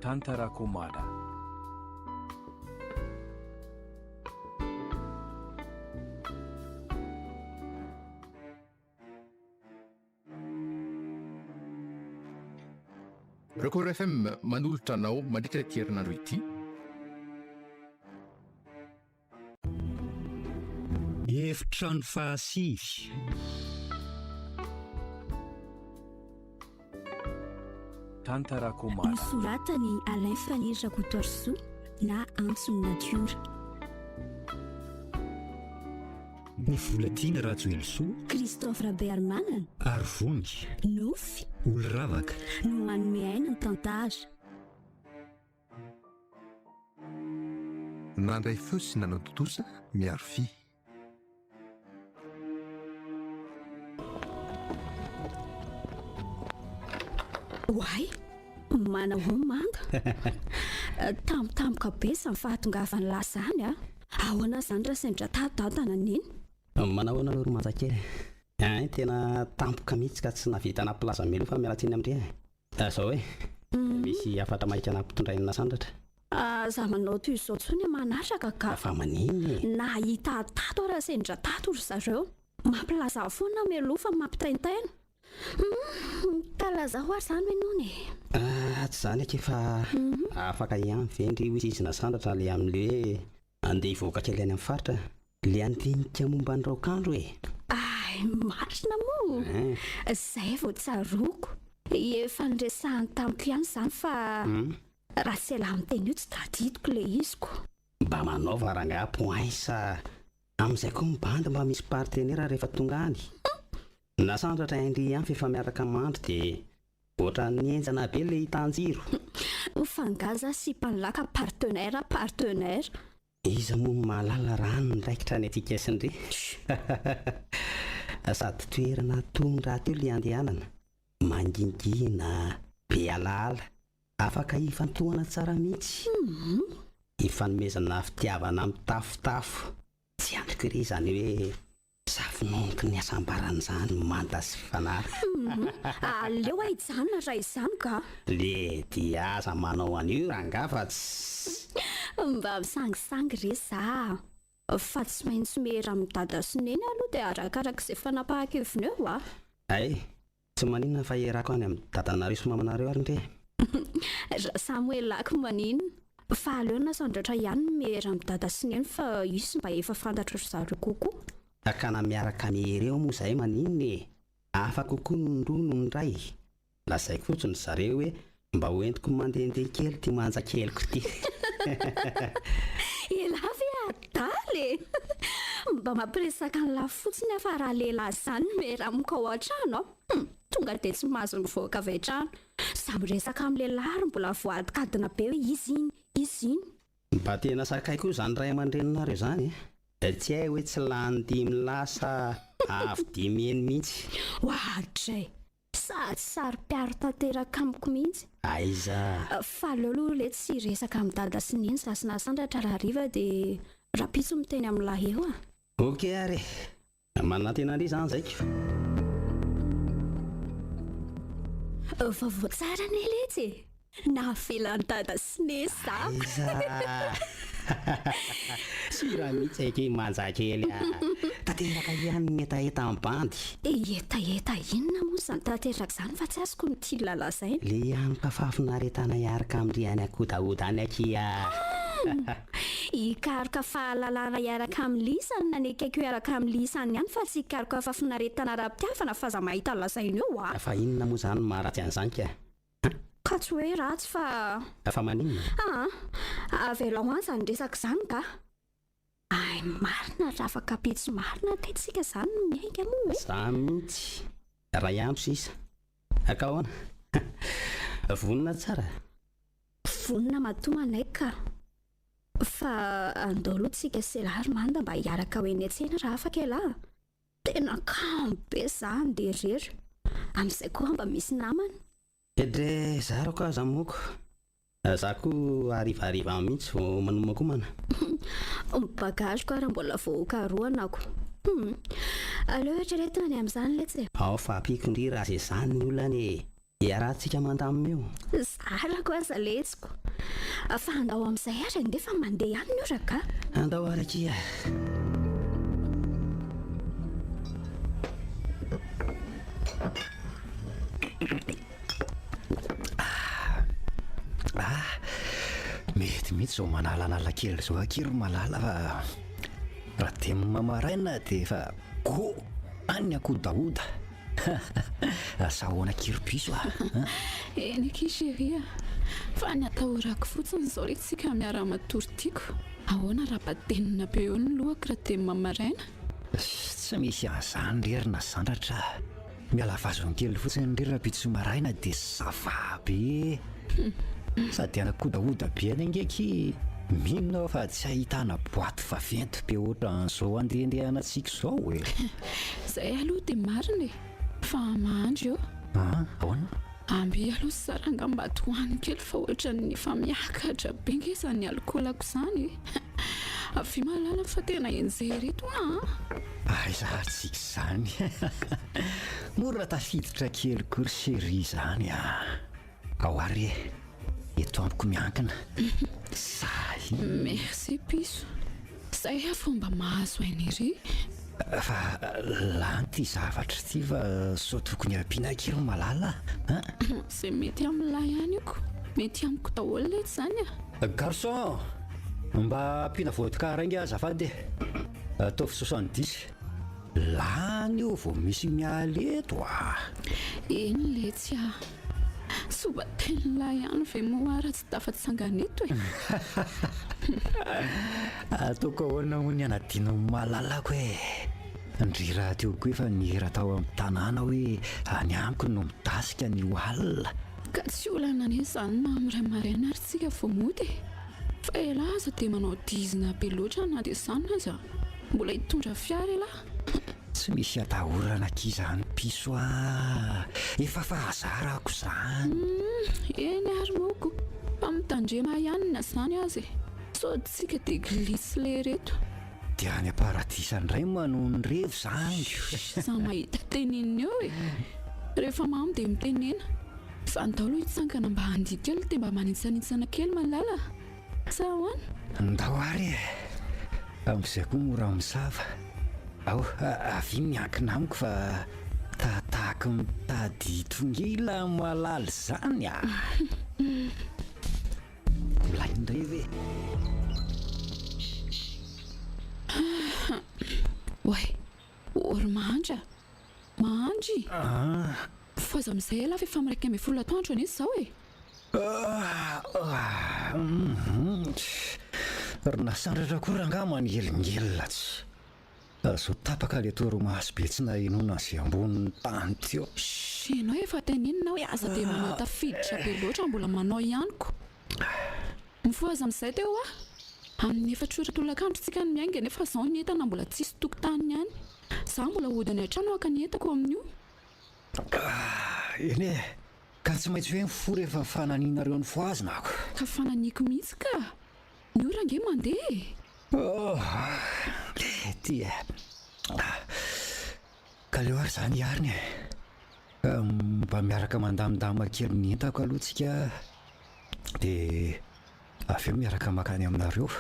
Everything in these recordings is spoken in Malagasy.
Tantarakomada. Record FM manolotra anao mandritra ity herinandro ity. Efitrano fahasivy. Tantarakomada. Nosoratan'i Alain Faniry Rakotoarisoa na Antson'ny Natiora. Ny Volatiana Rajoelisoa. Christophe Rabearimanana. Arivony. Nofy. Oloravaka. No manome aina ny tantara. Nandray feo sy nanatontosa miaro fy. Oay! Manao manda. Tampotampoka be izany fahatongavan'ny lahy izany a! Ahoana izany raha sendra tadadana neny? Manao ahoana aloha ry Manjakely? Ein, tena tampoka mihitsy ka tsy nahavita nampilaza mialoha fa miala tsiny amin-dry e! Zao e, misy hafatra maika nampitondrain'i Nasandratra. Aza manao toy izao intsony manaraka ka! Fa maninona e? Nahita tato aho raha sendra tato ry zareo. Mampilaza foana mialoha fa mampitaintaina. Humm, ka lazao ary izany hoe nony e! Ah, tsy izany akia fa afaka ihany ve ndry hoy izy Nasandratra le amin'le hoe andeha hivoaka kely any amin'ny faritra? Le handinika momba ny raokandro e! Ay, marina moa! Izay vao tsaroako. Efa niresahany tamiko ihany izany fa raha tsy ialahy miteny io tsy tadidiko ilay izy ko. Mba manaova rangahy points a! Amin'izay koa ny bandy mba misy partenaire rehefa tonga any. Nasandratra indry ihany f'efa miaraka mandry dia ohatran'ny henjana be le hitan-jiro. Fa nga za sipan'lah ka partenaire partenaire. Iza moa no mahalala raha any ny raikitra any atsika sy ndry? Sady toerana tony rahateo le andehanana, mangingina, be alaala, afaka hifantohana tsara mihitsy. Hifanomezana fitiavana mitafotafo. Tsy andriko ery izany hoe safononoky ny hasambarana izany manta sy fanahy. Aleo aho hijanona raha izany ka. Le dia aza manao an'io rangaha fa tsy. Mba misangisangy re za a. Fa tsy maintsy miera amin'i dada sy neny aloha dia arakarak'izay fanapahan-keviny eo a. Hay, Tsy maninona fa hierako any amin'ny dadanareo sy mamanareo ary ndry e! Raha samy ho elako maninona? Fa aleo nasandratra ihany ny miera amin'i dada sy neny fa izy mba efa fantatry ry zareo kokoa. Ka na miaraka miera eo moa izahay maninona e! Hafa kokoa ny roa noho ny iray. Lazaiko fotsiny ry zareo hoe mba ho entiko mandehandeha kely ity manja keliko ity. Elah ve adala e! Mba mampiresaka an'lah fotsiny aho fa raha lehilahy izany no miera amiko ao an-trano an! Hum! Tonga dia tsy mahazo mivoaka avy hatrany. Za miresaka amin'ny lehilahy ary mbola voadikadina be hoe izy iny, izy iny. Mba tena sakay koa izany ray aman-dreninareo izany e! Tsy hay hoe tsy lany dimy lahy sa avo dimy heny mihitsy. Oadray! Sady saro-piaro tanteraka amiko mihitsy. Aiza? Fa aleo aloha letsy hiresaka amin'i dada sy neny za sy Nasandratra rahariva dia rahampitso miteny amin'lah eo a! Ok ary e! Manantena ndry zany zaiko. Vaovao tsara anie letsy e! Navela an'i dada sy neny za. Aiza! Sura mihitsy akia manja kely a! Tanteraka ihany ny hetahetan'ny bandy. Hetaheta inona moa izany tanteraka izany fa tsy azoko ny tiana lazaina. Le hanoka fahafinaretana hiaraka amin-dry any Akodahoda any akia a! Hikaroka fahalalana hiaraka amin'i Lisa no nanekeko hiaraka amin'i Lisa any ihany fa tsy hikaroka fahafinaretana ara-pitiavana f'aza mahita ny lazaina eo a! Fa inona moa izany no maharatsy an'izany ka? Ka tsy hoe ratsy fa. Fa maninona? Aa! Avelao any izany resaka izany ka! Hay marina raha afaka ampitso marina kay tsika izany no miainga moa e! Za mihitsy! Iray andro sisa. Ka ahoana? Vonona tsara? Vonona matoa manaiky ka! Fa andao aloha tsika sy elah ry Manda mba hiaraka ho eny an-tsena raha afaka elah a! Tena kamo be za andeha irery. Amin'izay koa mba misy namana. Edrey zarako aza moko. Za koa harivariva mihitsy vao manomakomana. Ny bagage-ko ara mbola vao hokarohana ko. Hum. Aleo eritreretina ny amin'izany letsy e. Ao fa ampiako ndry raha ze zany ny olana e. Iarahantsika mandamina eo. Zarako aza letsiko. Fa andao amin'izay ary andeha fa mandeha ihany ny ora ka. Andao ary akia. Ah, mety mihitsy izao manalanala kely izao akia ry Malala fa raha dimy maraina dia efa go any ny akoho dahoda. Asa ahoana akia ry piso a? Eny akia chérie a! Fa ny atahorako fotsiny izao re tsika miara-matory tiako. Ahoana raha badenina be eo ny lohako raha dimy maraina? Tsy misy an'izany re ry Nasandratra a! Miala vazony kely fotsiny ndry rahampitso maraina dia ça va be. Sady anakodahoda be any ange akia, mino aho fa tsy ahitana boite vaventy be ohatran'izao andehandehanantsika izao e. Zay aloha dia marina e! Fa mahandry eo. An, ahoana? Amby aloha saranga mba tohano kely fa ohatran'ny efa miakatra be nge izany alikaolako izany e! Avia malala fa tena enjehy ireto an! Aiza ary tsika izany? Mora tafiditra kely koa ry chérie izany a! Ao ary e! Eto amiko miankina. Sahy. Merci piso. Zay aho vao mba mahazo aina ery. Fa lany ity zavatra ity fa sao tokony ampiana akia ry Malala a! Zay mety amin'lah ihany io ko. Mety amiko daholo letsy zany a! Garçon! Mba ampiana vodka iray nge azafady e! Ataovy 70. Lany io vao misy miala eto a! Eny letsy a! Soba-ten'lah ihany ve moa raha tsy tafatsangana eto e? Ataoko ahoana moa ny hanadino ny malalako e! Ndry rahateo koa efa nihira tao amin'ny tanàna hoe any amiko no midasika anio alina. Ka tsy olana anie izany na amin'ny iray maraina ary tsika vao mody e! Fa elah aza dia manao dizina be loatra na dia izany aza mbola hitondra fiara elah. Tsy misy atahorana akia izany piso a! Efa fahazarako izany. Humm, eny ary moa ko, fa mitandrema ihany na izany aza e! Sao tsika dia glisse lery eto. Dia any am-paradisa indray manohy ny revy izany. Za mahita tenenina eo e! Rehefa mamo dia mitenena. Fa ndao aloha hitsangana mba handihy kely dia mba manintsanitsana kely malala a! Sa ahoana? Ndao ary e! Amin'izay koa mora misava. Ao, avia miankina amiko fa tahatahaky mitady tongila malala izany a! Milay indray ve? Oay, ory mahantra, mahandry. Foza amin'izay elah fa efa amin'ny 11 atoandro anie izao e. Ry nasandratra koa rangaha manelingelina tsy. Zao tapaka le torimaso be tsy nahenoana ze ambonin'ny tany teo. Shh, ianao efa tenenina hoe aza dia manao tafiditra be loatra mbola manao ihany ko. Mifohaza amin'izay teo hoa. Amin'ny efatra ora tolakandro tsika no miainga nefa zao ny entana mbola tsisy tokotaniny ihany. Za mbola hody any an-trano haka ny entako amin'io. Eny e, ka tsy maintsy hoe mifoha rehefa fananianareo ny fohazina ako. Ka fananiako mihitsy ka! Ny ora ange mandeha e! Oh, ty e. Ka aleo ary izany hiarina e. Mba miaraka mandamindamina kely ny entako aloha tsika dia avy eo miaraka mankany aminareo.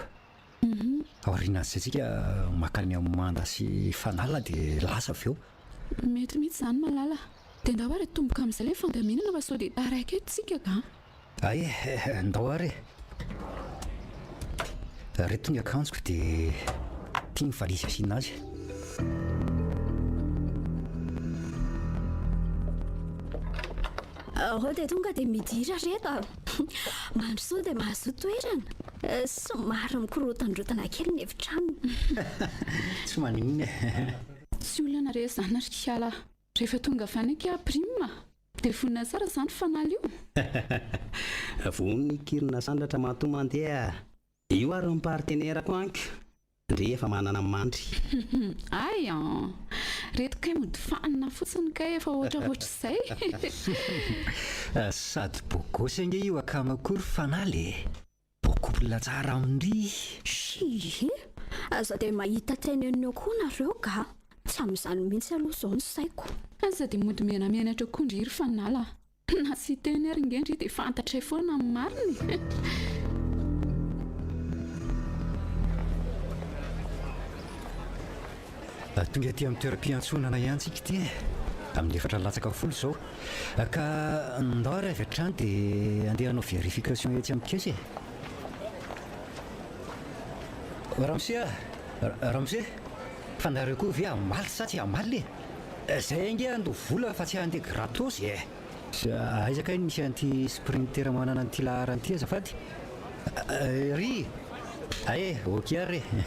Aorianan'izay tsika mankany amin'ny manda sy fanala dia lasa avy eo. Mety mihitsy izany Malala. Dia ndao ary atomboka amin'izay ilay fandaminana fa sao dia taraiky eto tsika ka. Hay e, ndao ary e. Reto ny akanjoko dia ity ny valizy asiana azy. Reo dia tonga dia midira reto a. Mandrosoa dia mahazoa toerana. Somary mikorotandrotana kely ny efitrano. Tsy maninona e. Tsy olana re izany ry kiala. Rehefa tonga avy any akia Prime dia vonona tsara izany fanala io. Vonona i Kirina Sandratra matoa mandeha. Io ary ny partenaire-ko anko. Ndry efa manana mandry. Hay an! Reto kay mody fanina fotsiny kay efa ohatraohatr'izay. Sady bogosy ange io akama koa ry fanala e! Beau couple tsara amin-dry. Shii! Aza dia mahita tenenina eo koa nareo ka! Tsy amin'izany mihitsy aloha izao ny saiko. Aza dia mody menamenatra koa ndry ry Fanala a! Na tsy hiteny ary nge ndry dia fantatray foana ny marina e! Tonga aty amin'ny toeram-piantsonana ihany tsika ity e! Amin'ny efatra latsaka folo izao. Ka ndao ary avy hatrany dia andeha hanao vérification etsy amin'ny caisse e! Ramose a! Ramose! Fa nareo koa ve hamaly sa tsy hamaly e? Zay ange handoa vola fa tsy handeha gratos e! Aiza kay no misy an'ity sprinter manana an'ity laharana ity azafady? Ry! Ae, ok ary e!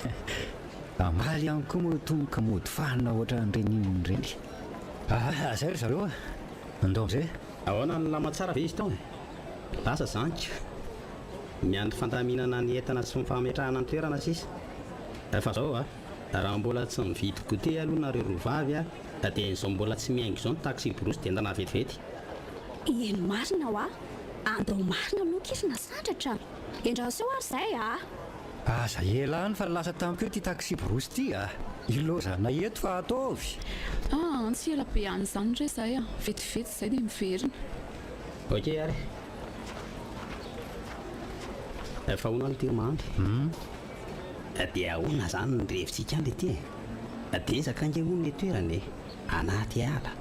Hamaly ihany koa moa itony ka mody fanina ohatran'ireny inona ireny. Aha, zay ry zareo a! Andao amizay e! Ahoana nilamina tsara ve izy tao e? Lasa zany ka! Miandry fandaminana ny entana sy ny fametrahana ny toerana sisa. Fa zao a! Raha mbola tsy mividy goûter aloha nareo roa vavy a, dia izao mbola tsy miainga izao ny taxi-brousse dia entana vetivety. Eny marina hoa! Andao marina aloha k'isy nasandratra! Endraso eo ary izay a! Aza ela any fa lasa tamiko eo ity taxi-brousse ity a! Ilaozanay eto fa ataovy! Aa tsy ela be any izany re izay a! Vetivety izay dia miverina. Ok ary. Fa hono aloha ity ry Mamy? Dia ahoana izany ny revintsika any ity e? Dezaka ange hono le toerana e! Anaty ala,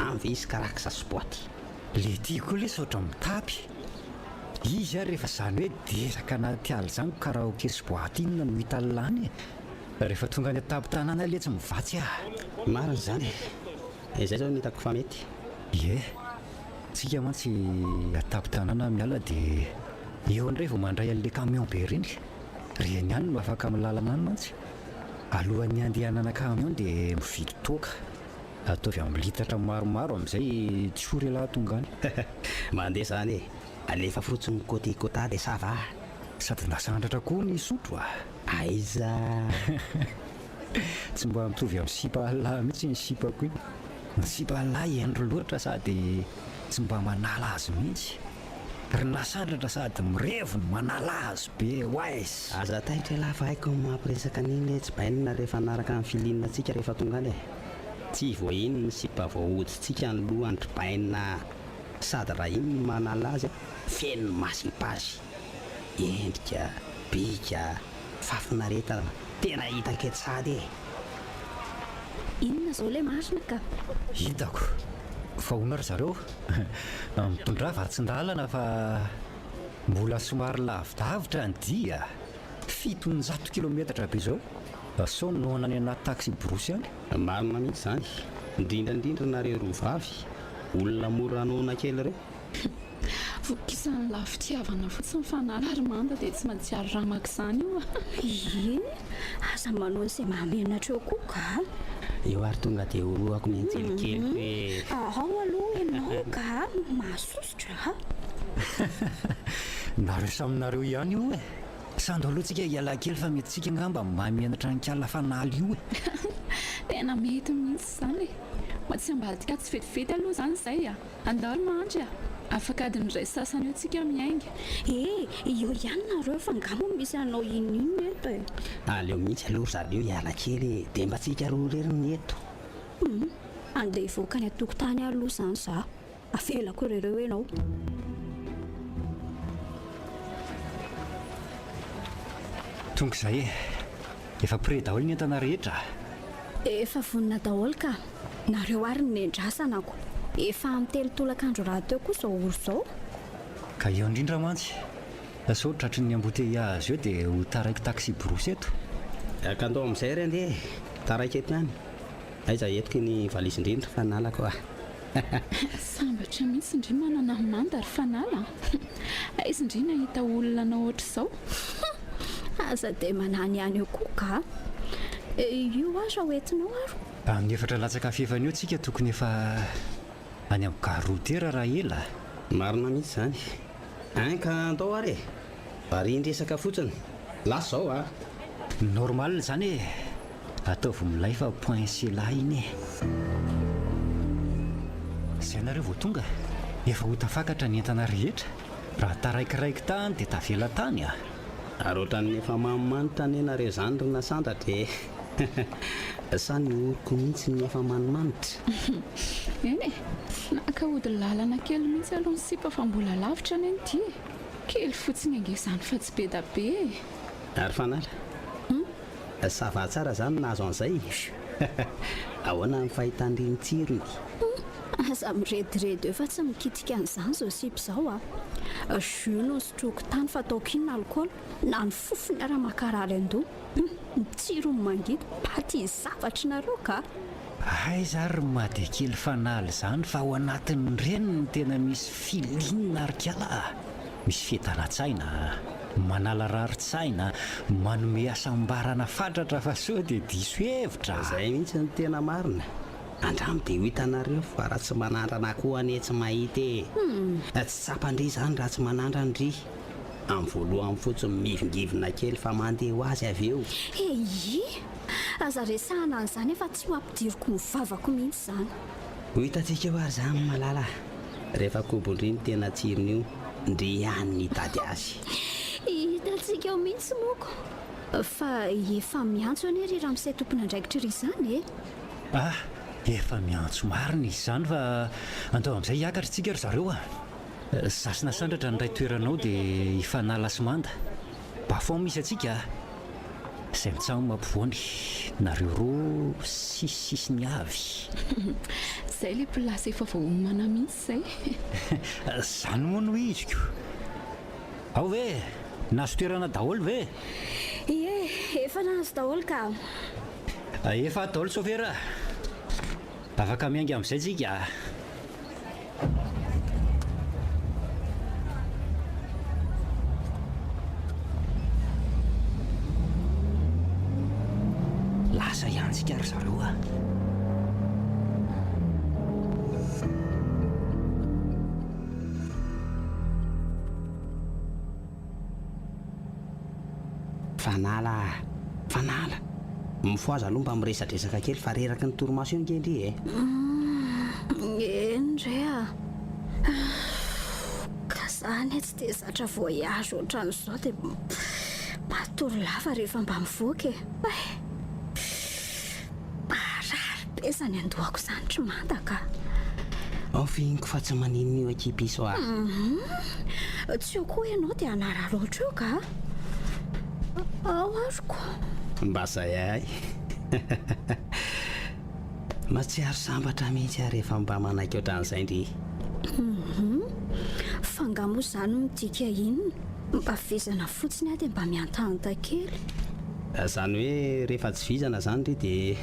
any ve izy karaksa sy boaty? Le ty koa lesy ohatran'ny mitapy. Izy ary rehefa zany hoe dezaka anaty ala zany karaoke sy boaty inona no hita lany e? Rehefa tonga any an-tampon-tanàna letsy mivatsy ah! Marina izany e! Izay zao no hitako fa mety. Ie, tsika mantsy an-tampon-tanàna miala dia eo indray vao mandray an'le camion be ireny. Reny ihany no afaka amin'ny lalana any mantsy. Alohan'ny handehanana camion dia mividy toaka. Ataovy amin'ny litatra maromaro amin'izay tsy ory ialahy tonga any. Mandeha izany e! Alefa fotsiny côté quota dia ça va. Sady nasandratra koa ny sotro a! Aiza! Tsy mba mitovy amin'ny sipa Allah mihitsy ny sipako iny. Ny sipa Allah hendry loatra sady tsy mba manala azy mihitsy. Ry nasandratra sady mirevy no manala azy be waiss! Aza taitra elah fa haiko ny mampiresaka an'iny letsy bainina rehefa hanaraka ny feeling tsika rehefa tonga any e! Tsy vao iny ny sipa voahodintsika ny lohany ry bainina a! Sady raha iny no manala azy a! Feno ny masipa azy! Endrika, bika, fahafinaretana, tena hitako eto sahady e! Inona izao ilay marina ka? Hitako fa hono ry zareo mitondrà vatsin-dalana fa mbola somary lavidavitra ny dia, 700 kilometatra be izao, sao noana any anaty taxi-brousse any. Marina mihitsy izany, indrindra indrindra nareo roa vavy, olona mora noana kely ireo. Vokisan'ny la fitiavana fotsiny fa narary manda dia tsy mahatsiaro ramaka izany io a! Ie, aza manao izay mahamenatra eo koa ka! Eo ary tonga dia orohako ny anjely keliko e! Ao aloha ianao ka! Mahasosotra a! Nareo samy nareo ihany io e! Sando aloha tsika hiala kely fa mety tsika angamba mahamenatra an'i kala fanala io e! Tena mety mihitsy izany e! Mba tsy ambadika tsy vetivety aloha izany izay a! Andao ry Mahandry a! Afaka adiny iray sasany eo tsika miainga. E! Eo ihany nareo fa nga moa misy hanao inon'inona eto e! Aleo mihitsy aloha ry zareo hiala kely e! Dia mba tsika roa irery ny eto. Hum! Andeha hivoaka any an-tokotany aloha izany za. Avelako irery eo ianao. Tonga izay e! Efa prêt daholo ny entana rehetra? Efa vonona daholo ka! Nareo ary no nendrasana ko! Efa amin'ny telo tolakandro rahateo koa izao ora izao. Ka eo indrindra mantsy, sao tratry ny embouteillage eo dia ho taraiky taxi-brousse eto. Ka ndao amin'izay re andeha e! Taraiky eto ihany. Aiza entiko iny valise indrindra fa nalako a! Sambatra mihitsy ndry manana manda ry Fanala a! Aiza ndry nahita olona anao ohatr'izao? Aza dia manany ihany eo koa ka! Io aza ho entinao aro. Amin'ny efatra latsaka fahefany eo tsika tokony efa any amin'ny gare routière raha ela. Marina mihitsy izany. Ein ka andao ary e! Varian-dresaka fotsiny. Lasa izao a! Normal izany e! Ataovy milay fa point sela iny e! Zay nareo vao tonga, efa ho tafakatra ny entana rehetra, raha taraikiraiky tany dia tavela tany a! Ary ohatran'ny efa manimanitra anie nareo izany ry Nasandratra e! Sa ny oroko mihitsy no efa manimanitra? Eny e! Ka hody lalana kely mihitsy aloha ny sipa fa mbola lavitra anie ny dia e! Kely fotsiny ange izany fa tsy be da be e! Ary Fanala? Ça va tsara zany nahazo an'izay? Ahoana ny fahitan-dry ny tsirony? Aza mirediredy eo fa tsy mikitika an'izany izao sipa izao a! Jus no nosotroiko tany fa ataoko inona alikaola? Na ny fofony ara mankarary an-doha. Ny tsirony mangidy, paty zavatry nareo ka! Aiza ary ny madekely fanala izany fa ao anatin'ireny no tena misy feeling ry kala a! Misy fiadanan-tsaina, manala rarin-tsaina, manome hasambarana fatratra fa sao dia diso hevitra a! Izay mihitsy no tena marina. Andramo dia ho hitanareo fa raha tsy manandrana koa anie tsy mahita e! Tsy tsapan-dry izany raha tsy manandrana ry. Amin'ny voalohany fotsiny mihivingivina kely fa mandeha ho azy avy eo. Eii! Aza resahana an'izany fa tsy ho ampidiriko ny vavako mihitsy izany. Ho hitantsika eo ary izany malala a! Rehefa kobon-dry ny tena tsirony io, ndry ihany ny hitady azy. Hitantsika eo mihitsy moko. Fa efa miantso anie ry ramose tompon'andraikitra ry izany e! Ah! Efa miantso marina izy izany fa andao amin'izay hiakatra isika ry zareo a! Za sy Nasandratra ny iray toerana ao dia hifanala sy manda. Bas-fond misy antsika a! Izay mitsam ampovoany, nareo roa sisisisiny avy. Zay le place efa voaomana mihitsy zay. Zany moa no iziko. Ao ve? Nahazo toerana daholo ve? Ie, efa nahazo daholo ka. Efa ato daholo sôfera a! Afaka miainga amin'izay tsika a! Lasa ihany tsika ry zareo a! Fanala a! Fanala! Mifohaza aloha mba miresadresaka kely fa reraky ny torimaso io ange ndry e! Eny re a! Ka za anie tsy dia zatra voyage ohatran'izao dia matory lava rehefa mba mivoaka e! Hay! Marary be izany andohako izany ry Manda ka. Ao fihiniko fa tsy maninona io akia piso a. Hum, tsy eo koa ianao dia hanararaotra eo ka. Ao aroko. Mba zay ahy. Mahatsiaro sambatra mihitsy aho rehefa mba manaiky ohatran'izay ndry. Hum, fa nga moa izany midika inona? Mba vizana fotsiny aho dia mba mihantahanta kely. Izany hoe rehefa tsy vizana izany ry dia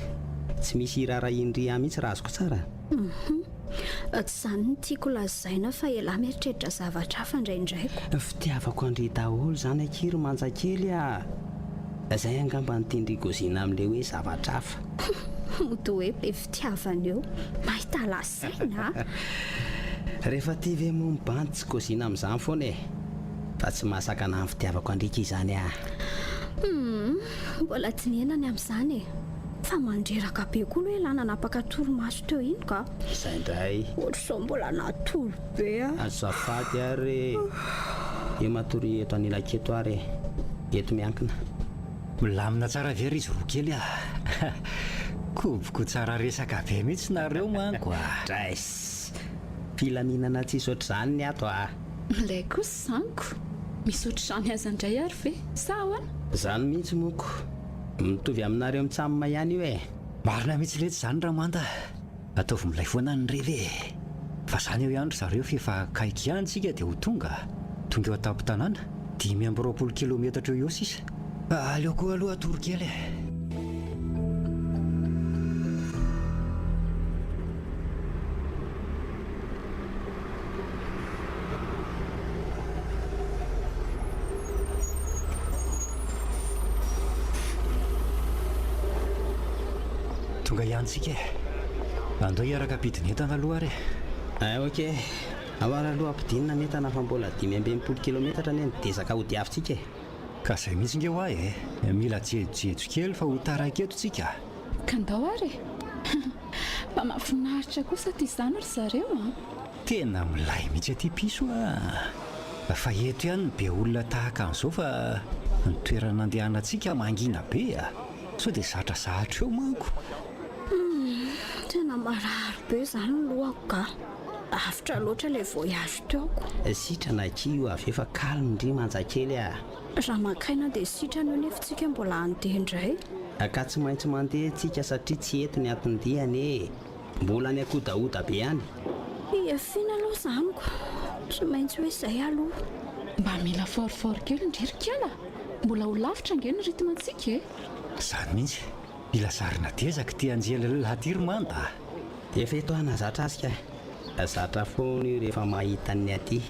tsy misy hiraharahian-dry ahy mihitsy raha azoko tsara? Hum. Tsy izany no tiako lazaina fa elah mieritreritra zavatra hafa indraindray ko. Fitiavako an-dry daholo izany akia ry manja kely a! Izay angamba no tian-dry gozina amin'ilay hoe zavatra hafa. Mody hoe be fitiavana eo. Mahita lazaina a! Rehefa tia ve moa mibandy tsy gozina amin'izany foana e! Fa tsy mahasakana ny fitiavako an-dry izany ah! Humm, mbola dinihina ny amin'izany e! Fa mandreraka be koa aloha elah nanapaka torimaso teo iny ka! Izay indray. Ohatr'izao mbola natory be ah! Azafady ary e! Eo matoria eto anilako eto ary e! Eto miankina. Milamina tsara ve ry izy roa kely ah! Koboko tsara resaka be mihitsy nareo manko ah! Draiss! Filaminana tsisy ohatr'izany ny ato ah! Milay kosa izany ko! Misy ohatr'izany aza indray ary ve? Sa ahoana? Izany mihitsy moa ko! Mitovy aminareo mitsam ihany io e! Marina mihitsy letsy izany Ramanda a! Ataovy milay foana ny revy e! Fa zany eo ihany ry zareo f'efa akaiky ihany tsika dia ho tonga a! Tonga eo an-tampon-tanàna, 25 kilometatra eo eo sisa. Aleo koa aloha hatory kely e! Tonga ihany tsika e. Andao hiaraka hampidina entana aloha ary e. Eh ok. Ao ary aloha ampidinina ny entana fa mbola 65 kilometatra anie ny dezaka hodiavintsika e. Ka zay mihitsy nge hoa e. Mila jejojejo kely fa ho taraiky eto tsika. Ka ndao ary e. Fa mahafinaritra kosa aty izany ry zareo a! Tena milay mihitsy aty piso a! Fa eto ihany no be olona tahaka an'izao fa ny toerana andehanantsika mangina be a! Sao dia zatra zatra eo manko. Humm, tena marary be izany ny lohako ka. Lavitra loatra ilay voyage teoko. Sitrana akia io avy eo fa calme ndry manja kely a! Raha makaina dia sitrana io nefa tsika mbola handeha indray. Ka tsy maintsy mandeha tsika satria tsy eto ny anton-dia anie e! Mbola any ankodahoda be any. Hiafiana aloha izany ko! Tsy maintsy hoe izay aloha. Mba mila fort fort kely ndry ry kiala! Mbola ho lavitra ange ny rythme ntsika e! Izany mihitsy! Mila zarina dezaka ity anjely lahy ity ry Manda a! Efa eto aho nahazatra azy ka! Zatra foana io rehefa mahita ny aty.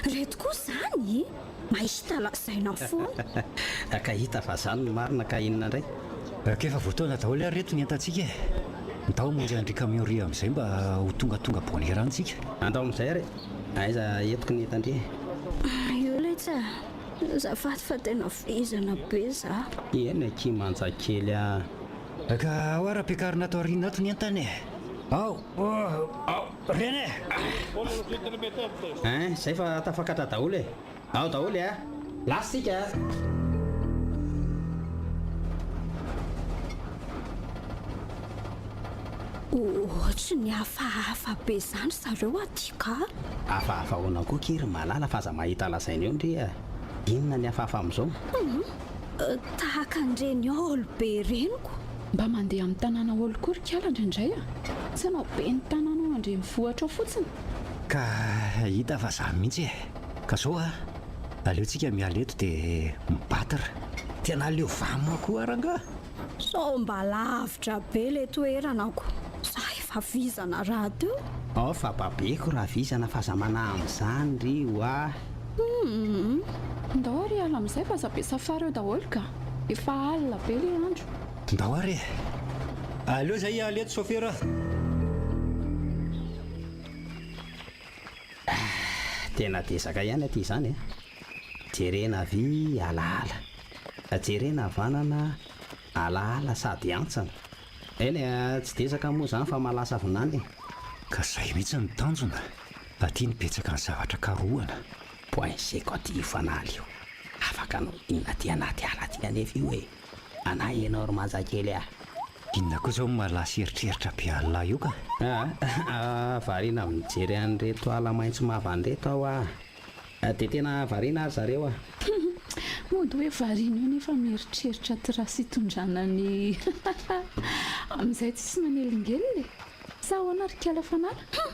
Reto koa izany e! Mahita lazaina foana. Ka hita fa zany no marina ka inona indray? Ka efa voataona daholo ary reto ny entantsika e! Ndao hamonjy an-dry camion ry amin'izay mba ho tongatonga bonne heure any tsika. Andao amin'izay ary e! Aiza entiko ny entan-dry e? Io letsy a! Azafady fa tena vizana be za. Eny akia manja kely a! Ka ao ary ampiakarina ato aoriana ato ny entana e! Ao! Ao! Reny e! Hein, zay fa tafakatra daholo e! Ao daholo e! Lasa isika a! Ohatry ny hafahafa be izany zareo aty ka! Hafahafa ahoana koa akia ry Malala fa aza mahita lazaina eo ndry a! Inona ny hafahafa amin'izao? Hum! Tahaka an'ireny haolo be ireny ko! Mba mandeha amin'ny tanàna haolo koa ry kala indraindray a! Tsy hanao be ny tanàna ao an-drenivohitra ao fotsiny. Ka hita fa zany mihitsy e! Ka zao a! Aleo tsika miala eto de mi-battre! Tena aleo vam koa rangaha! Sao mba lavitra be le toerana ko! Za efa vizana rahateo. Ao fa babeko raha vizana fa aza manahy amin'izany ry oah. Humm. Ndao ary hiala amin'izay fa aza be safary eo daholo ka! Efa alina be le andro. Ndao ary e! Aleo zay hiala eto sôfera a! Tena dezaka ihany aty izany a! Jerena havia alaala, jerena havanana alaala sady hantsana. Eny e, tsy dezaka moa izany fa mahalasa vinany e! Ka zay mihitsy no tanjona, aty no betsaka ny zavatra karohana. Point sec aty io fanala io. Afaka anao inona aty anaty ala aty anefa io e! Anah ianao ry manja kely ah! Inona koa zao no mahalasa eritreritra be an'lah io ka? Ah, variana mijery an'ireto ala maitso mavana ireto aho ah! Dia tena variana ary zareo ah! Mody hoe variana eo nefa mieritreritra trace hitondrana ny amin'izay tsisy manelingelina e! Sa ahoana ry kiala fanala? Hum!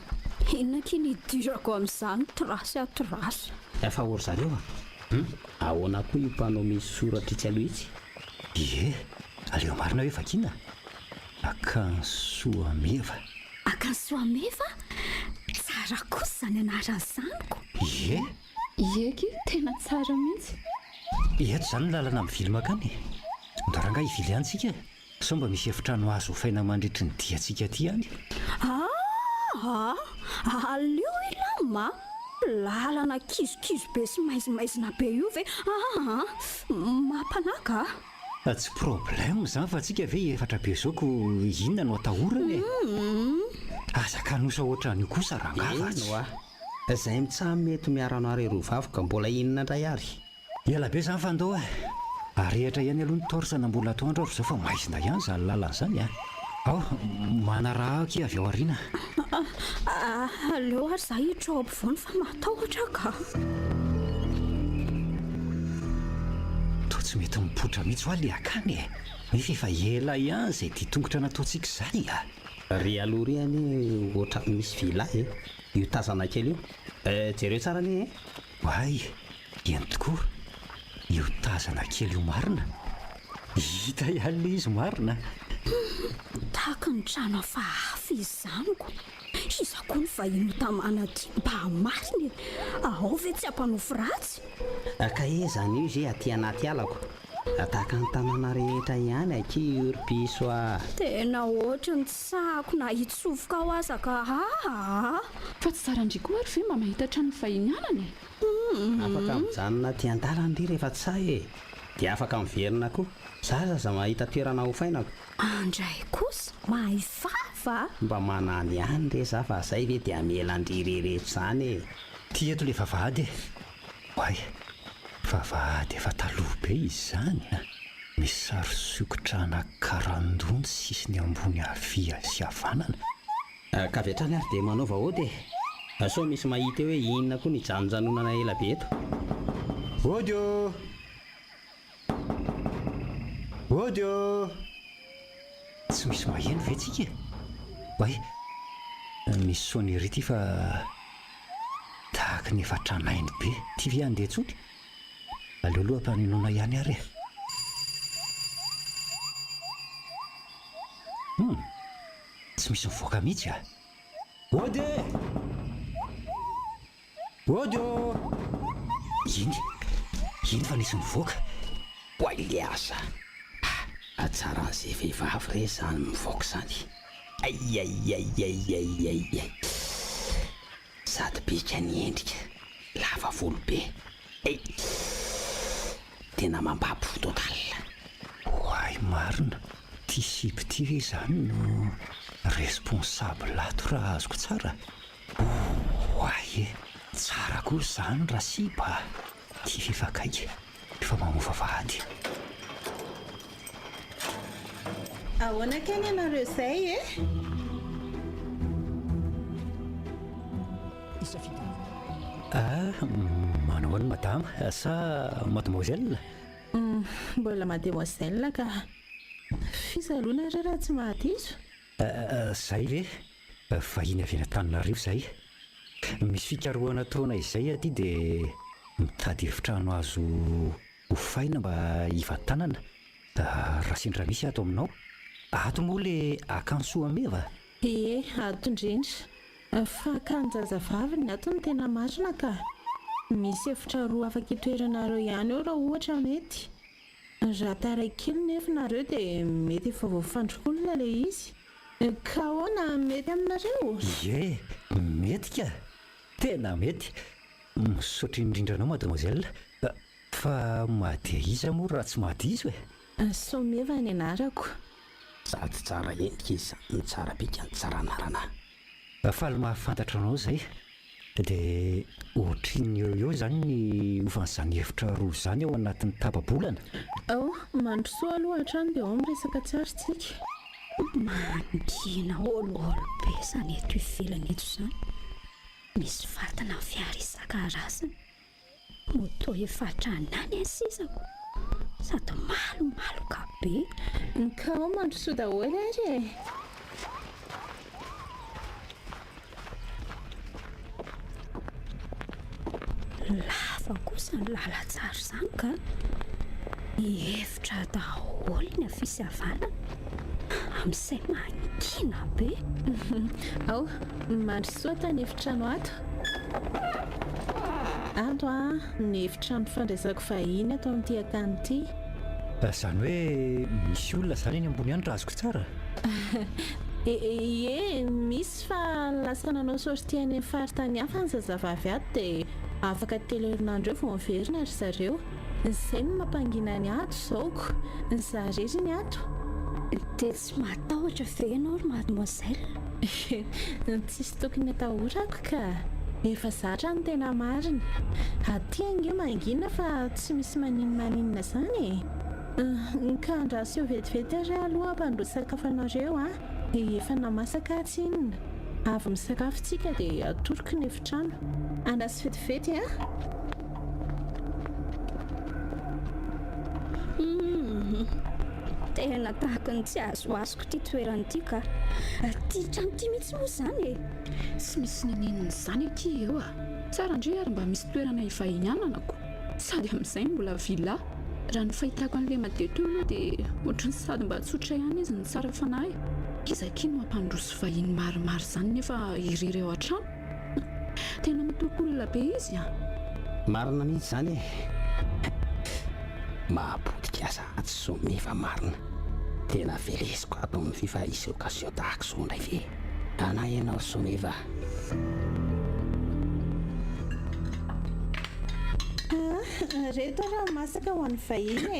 Inona akia ny idirako amin'izany trace a trace? Fa o ry zareo a! Hum! Ahoana koa io panneau misy soratra itsy aloha itsy? Ie! Aleo marina hoe vakiana? Akany Soameva. Akany Soameva? Tsara kosa izany anarana izany ko! Ie! Ie akia, tena tsara mihitsy. Eto izany ny lalana mivily mankany e! Ndao rangahy hivily any tsika e! Sao mba misy efitrano azo hofaina mandritry ny diantsika aty any? Aa! Aleo hilamina a! Lalana kizokizo be sy maizimaizina be io ve? Aa! Mampanahy ka! Tsy problème izany fa tsika ve efatra be zao ko inona no atahorana e! Aza kanosa ohatran'io kosa rangaha fa Eny tsy. oa! Zay mitsam eto miarano ary roa vavy ka mbola inona ndray ary? Ela be zany fa ndao e! Arehitra ihany aloha ny torche na mbola atoandro ary zao fa maizina ihany zany lalana zany a! Ao, manaraha ahy akia avy ao aoriana. Aleo ary za hiditra ao ampovoany fa matahotra aho ka. Toa tsy mety mipoitra mihitsy hoa le akany e! Nefa efa ela ihany izay dia tongotra nataontsika izay a! Ry aloha ry anie ohatran'ny misy villa e! Io tazana kely io. Eh, jereo tsara anie e! Oay! Eny tokoa! Io tazana kely io marina! Hita ihany ilay izy marina! Humm! Tahaka ny trano hafahafa izany ko! Iza koa ny vahiny ho tamana aty mba marina e! Ao ve tsy hampanofy ratsy? Ka iza an'io ze aty anaty alako? Tahaka ny tanàna rehetra ihany akia io ry piso a! Tena ohatry ny tsy sahako na hitsofoka ao aza ka aa! Fa tsy zaran-dry koa ary ve mba mahita trano vahiny anana e? Afaka mijanona aty an-dalana ry rehefa tsy sahy e! Dia afaka miverina koa. Za aza mahita toerana hofainako. Andray kosa mahay vava a! Mba manano ihany re za fa zay ve dia hamela an-dry rereto zany e! Ty eto le vavahady e! Oay! Vavahady efa taloha be izy izany a! Misy sary sokitra ana karandoha ny sisiny ambony havia sy havanana. Ka avy hatrany ary dia manaova ody e! Sao misy mahita eo hoe inona koa ny ijanonjanonana ela be eto. Ody ô! Ody ô! Tsy misy maheno ve tsika e? Oay, misy sonnerie ity fa tahaky ny efa tranainy be. Ty ve handeha intsony? Aleo aloha ampanenoina ihany ary e! Hum! Tsy misy mivoaka mihitsy a! Ody e! Ody ô! Iny! Iny fa nisy nivoaka! Oay le asa! Hatsaran'izay vehivavy re izany mivoaka izany! Aiaiaiaiaiaiai! Sady bika ny endrika, lava volo be! Ei! Tena mambabo total! Oay marina! Ty sipa ty ve izany no responsable ato raha azoko tsara? Oay e! Tsara koa izany ra sipa a! Ty f'efa akaiky, efa mamoa vavahady. Ahoana kay ny anareo izay e? Ah, manao ahoana madama sa mademoiselle? Mbola mademoiselle ka. F'iza aloha nareo raha tsy mahadiso? Zay ve? Vahiny avy any Antananarivo izahay. Misy fikarohana ataonay izay aty dia mitady efitrano azo hofaina mba hivantanana raha sendra misy ato aminao. Ato moa le akany Soameva? Ie, ato indrindra. Fa akanin-jazavavy ny ato no tena marina ka. Misy efitra roa afaka itoeranareo ihany eo raha ohatra mety. Raha taraiky kely nefa nareo dia mety efa voafandrik'olona ilay izy. Ka ahoana, mety aminareo? Ie, mety ka! Tena mety! Misaotra indrindra anao mademoiselle. Fa madia iza moa raha tsy mahadiso e? Soamieva ny anarako. Sady tsara endrika izy no tsara bika no tsara anarana. Faly mahafantatra anao izay. Dia ohatrin'ny eo eo izany ny hovan'izany hevitra roa izany ao anatin'ny tapa-bolana? Ao, mandrosoa aloha hatrany dia ao miresaka tsara isika. Mangina olioly be izany eto ivelany eto izany. Misy fatina fiara isan-karazany. Moto efa hatrany any sisako sady malomaloka be. Ka ao mandrosoa daholo ary e! Lava kosa ny lalantsara izany ka! Hevitra daholo ny havia sy havanana, amin'izay mangina be. Ao, mandrosoa ato an'efitrano ato. Ato an, ny efitrano fandraisako vahiny ato amin'ity akany ity. Izany hoe misy olona izany eny ambony any raha azoko tsara? Ie, misy fa lasa nanao sortie any amin'ny faritany hafa ny zazavavy ato dia afaka telo herinandro eo vao miverina ry zareo. Izay no mampangina ny ato izao ko. Za irery ny ato. Dia tsy matahotra ve ianao ry mademoiselle? Tsisy tokony atahorako ka. Efa zatra ny tena marina. Aty ange mangina fa tsy misy maninona maninona izany e. Ka andraso eo vetivety ary aho aloha hampandroso sakafo anareo a. Efa namasaka aho tsinona. Avy misakafo tsika dia atoroko ny efitrano. Andraso vetivety a. Humm. Tena tahaka ny tsy azoazoko ity toerana ity ka. Ity trano ity mihitsy moa izany e. Tsy misy n'inon'inona izany akia eo a! Tsara ndry ary mba misy toerana hivahinianana ko! Sady amin'izay mbola villa! Raha ny fahitako an'ilay Made teo aloha dia ohatran'ny sady mba tsotra ihany izy no tsara fanahy. Iza akia no hampandroso vahiny maromaro izany nefa irery ao an-trano? Tena matoky olona be izy a! Marina mihitsy izany e! Mahapotika aza tsy someva marina. Tena velesiko ato amin'ny fifa hisy occasion tahaka izao indray ve? Ana ianao ry someva. Ah, reto raha masaka ho an'ny vahiny e!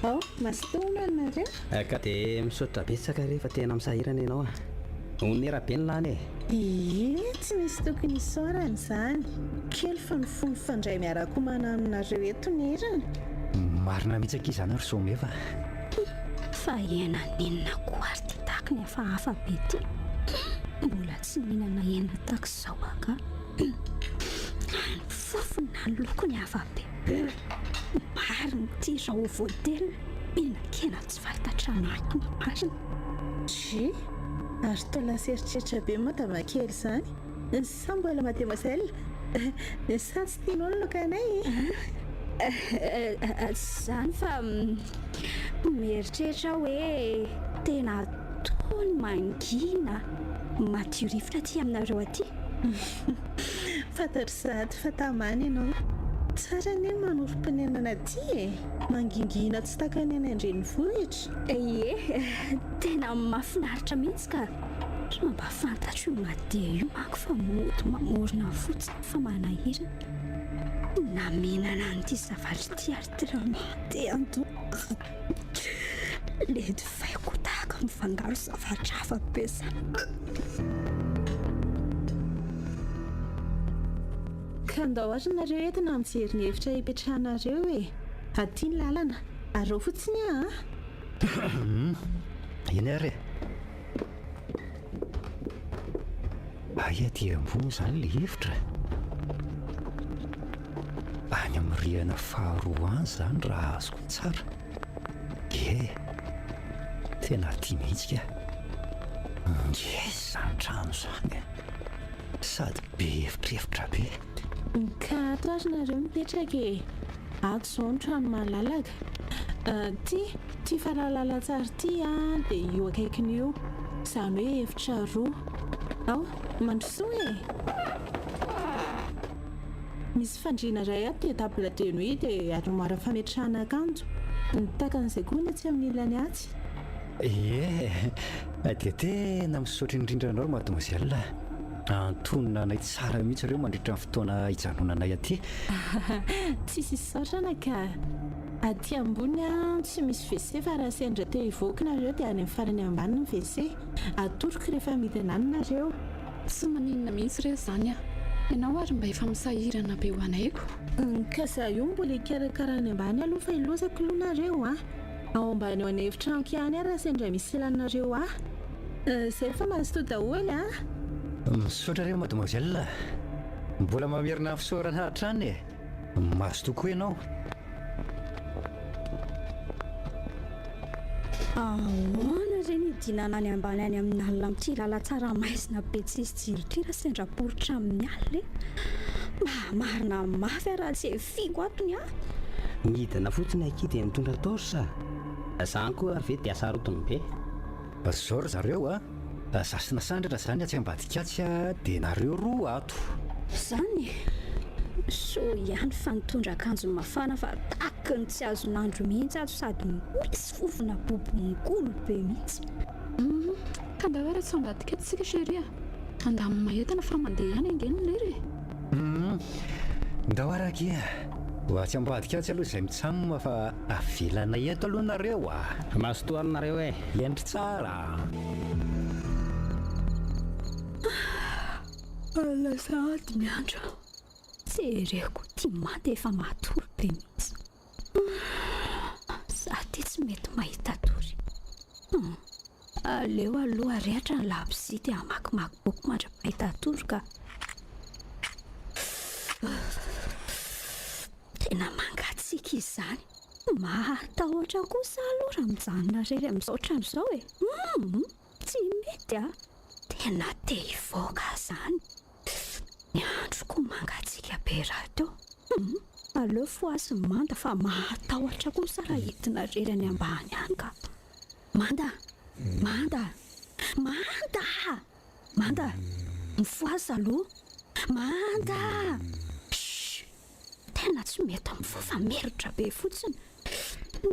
Ao, mazotoa hono ianareo. Ka dia misaotra betsaka re fa tena misahirana ianao a! Onera be ny lany e! Ie, tsy misy tokony hisaorana izany. Kely fa ny fo mifandray miara-komana aminareo eto ny heriny. Marina mihitsy akia izany ry Someva a! Fa iainan'inona koa ary ty tahaky ny hafahafa be ty? Mbola tsy nihinana hena tahaka izao aho ka. Na ny fofony na ny lokony hafa be. Marina ity raha ho voatelina, mihinan-kena tsy fantatra anatiny marina. Dry, ary toa lasa eritreritra be madama kely izany. Sa mbola mademoiselle? Sa tsy tianao ny lokanay e? Tsy izany fa mieritreritra aho hoe tena tony mangina madio rivotra aty aminareo aty. Fantatro sahady fa tamana ianao. Tsara anie ny manorim-ponenana aty e! Mangingina tsy takany any an-drenivohitra. Ie, tena mahafinaritra mihitsy ka. Raha mba fantatro io Madia io manko fa mody mamorona fotsiny fa manahirana. Na mihinana an'ity zavatra ity ary tena maha-te handoa. Le divay koa tahaka mifangaro zavatra hafa be zany. Ka ndao ary nareo entina mijery ny efitra hipetrahanareo e! Aty ny lalana, arao fotsiny aho a! Eny ary e! Hay aty ambony izany ilay efitra? Any amin'ny rihana faharoa any izany raha azoko tsara. Ie, tena aty mihitsy ka. Ngeza izany trano izany e! Sady be efitrefitra be. Ka ato ary nareo mipetraka e! Ato izao ny trano malalaka. Ty, ty faralalantsary ty an, dia io akaikiny io. Izany hoe efitra roa. Ao, mandrosoa e! Misy fandriana iray ato dia table de nuit dia armoire fametrahana akanjo. Ny takan'izay koa ny atsy amin'ny ilany atsy. Ie, dia tena misaotra indrindra anao ry mademoiselle. Antonona anay tsara mihitsy ireo mandritra ny fotoana hijanonanay aty. Tsisy isaorana ka. Aty ambony an, tsy misy WC fa raha sendra te hivoaka nareo dia any amin'ny farany ambany ny WC. Atoroko rehefa midina any nareo. Tsy maninona mihitsy re izany an. Ianao ary mba efa misahirana be ho anay ko. Ka za io mbola hikarakara any ambany aloha fa ilozako aloha nareo an. Ao ambany ao an'efitranoko ihany aho raha sendra misy ilanareo ahy. Zay fa mazotoa daholo an! Misaotra re mademoiselle. Mbola mamerina ny fisaorana hatrany e! Mazotoa koa ianao. Ahoana re ny hidinana any ambany any amin'ny alina amin'ity lalantsara maizina be tsisy jiro ity raha sendra poritra amin'ny alina e? Mba marina mafy aho raha tsy efiako ato ny ahy. Midina fotsiny akia dia mitondra torche a! Zany koa ary ve dia asarotiny be? Zao ry zareo a! Za sy Nasandratra zany atsy ambadika atsy a, dia nareo roa ato. Zany e! Soa ihany fa nitondra akanjo mafana fa taky ny tsy azon'andro mihitsy ato sady misy fofona bobongolo be mihitsy. Humm ka ndao ary atsy ambadika atsy tsika chérie a! Andamina entana fa mandeha ihany ange ny lera e! Humm ndao ary akia ho atsy ambadika atsy aloha izay mitsam fa avelanay eto aloha nareo a! Mazotoa ary nareo e! Endry tsara a! Alina sahady ny andro. Jereko ity manta efa matory be mihitsy. Za ty tsy mety mahita tory. Aleo aloha arehatra ny labozia dia hamakimaky boky mandra-pahita tory ka. Tena mangatsiaka izy izany. Mahatahotra kosa aloha raha mijanona irery amin'izao trano izao e. Humm! Tsy mety a! Tena te hivoaka aho izany. Ny andro koa mangatsiaka be rahateo. Humm! Aleo fohazy ny manda fa mahatahotra kosa raha hidina irery any ambany any ka. Manda! Manda! Manda! Manda! Mifohaza aloha! Manda! Shh! Tena tsy mety mifoha fa merotra be fotsiny.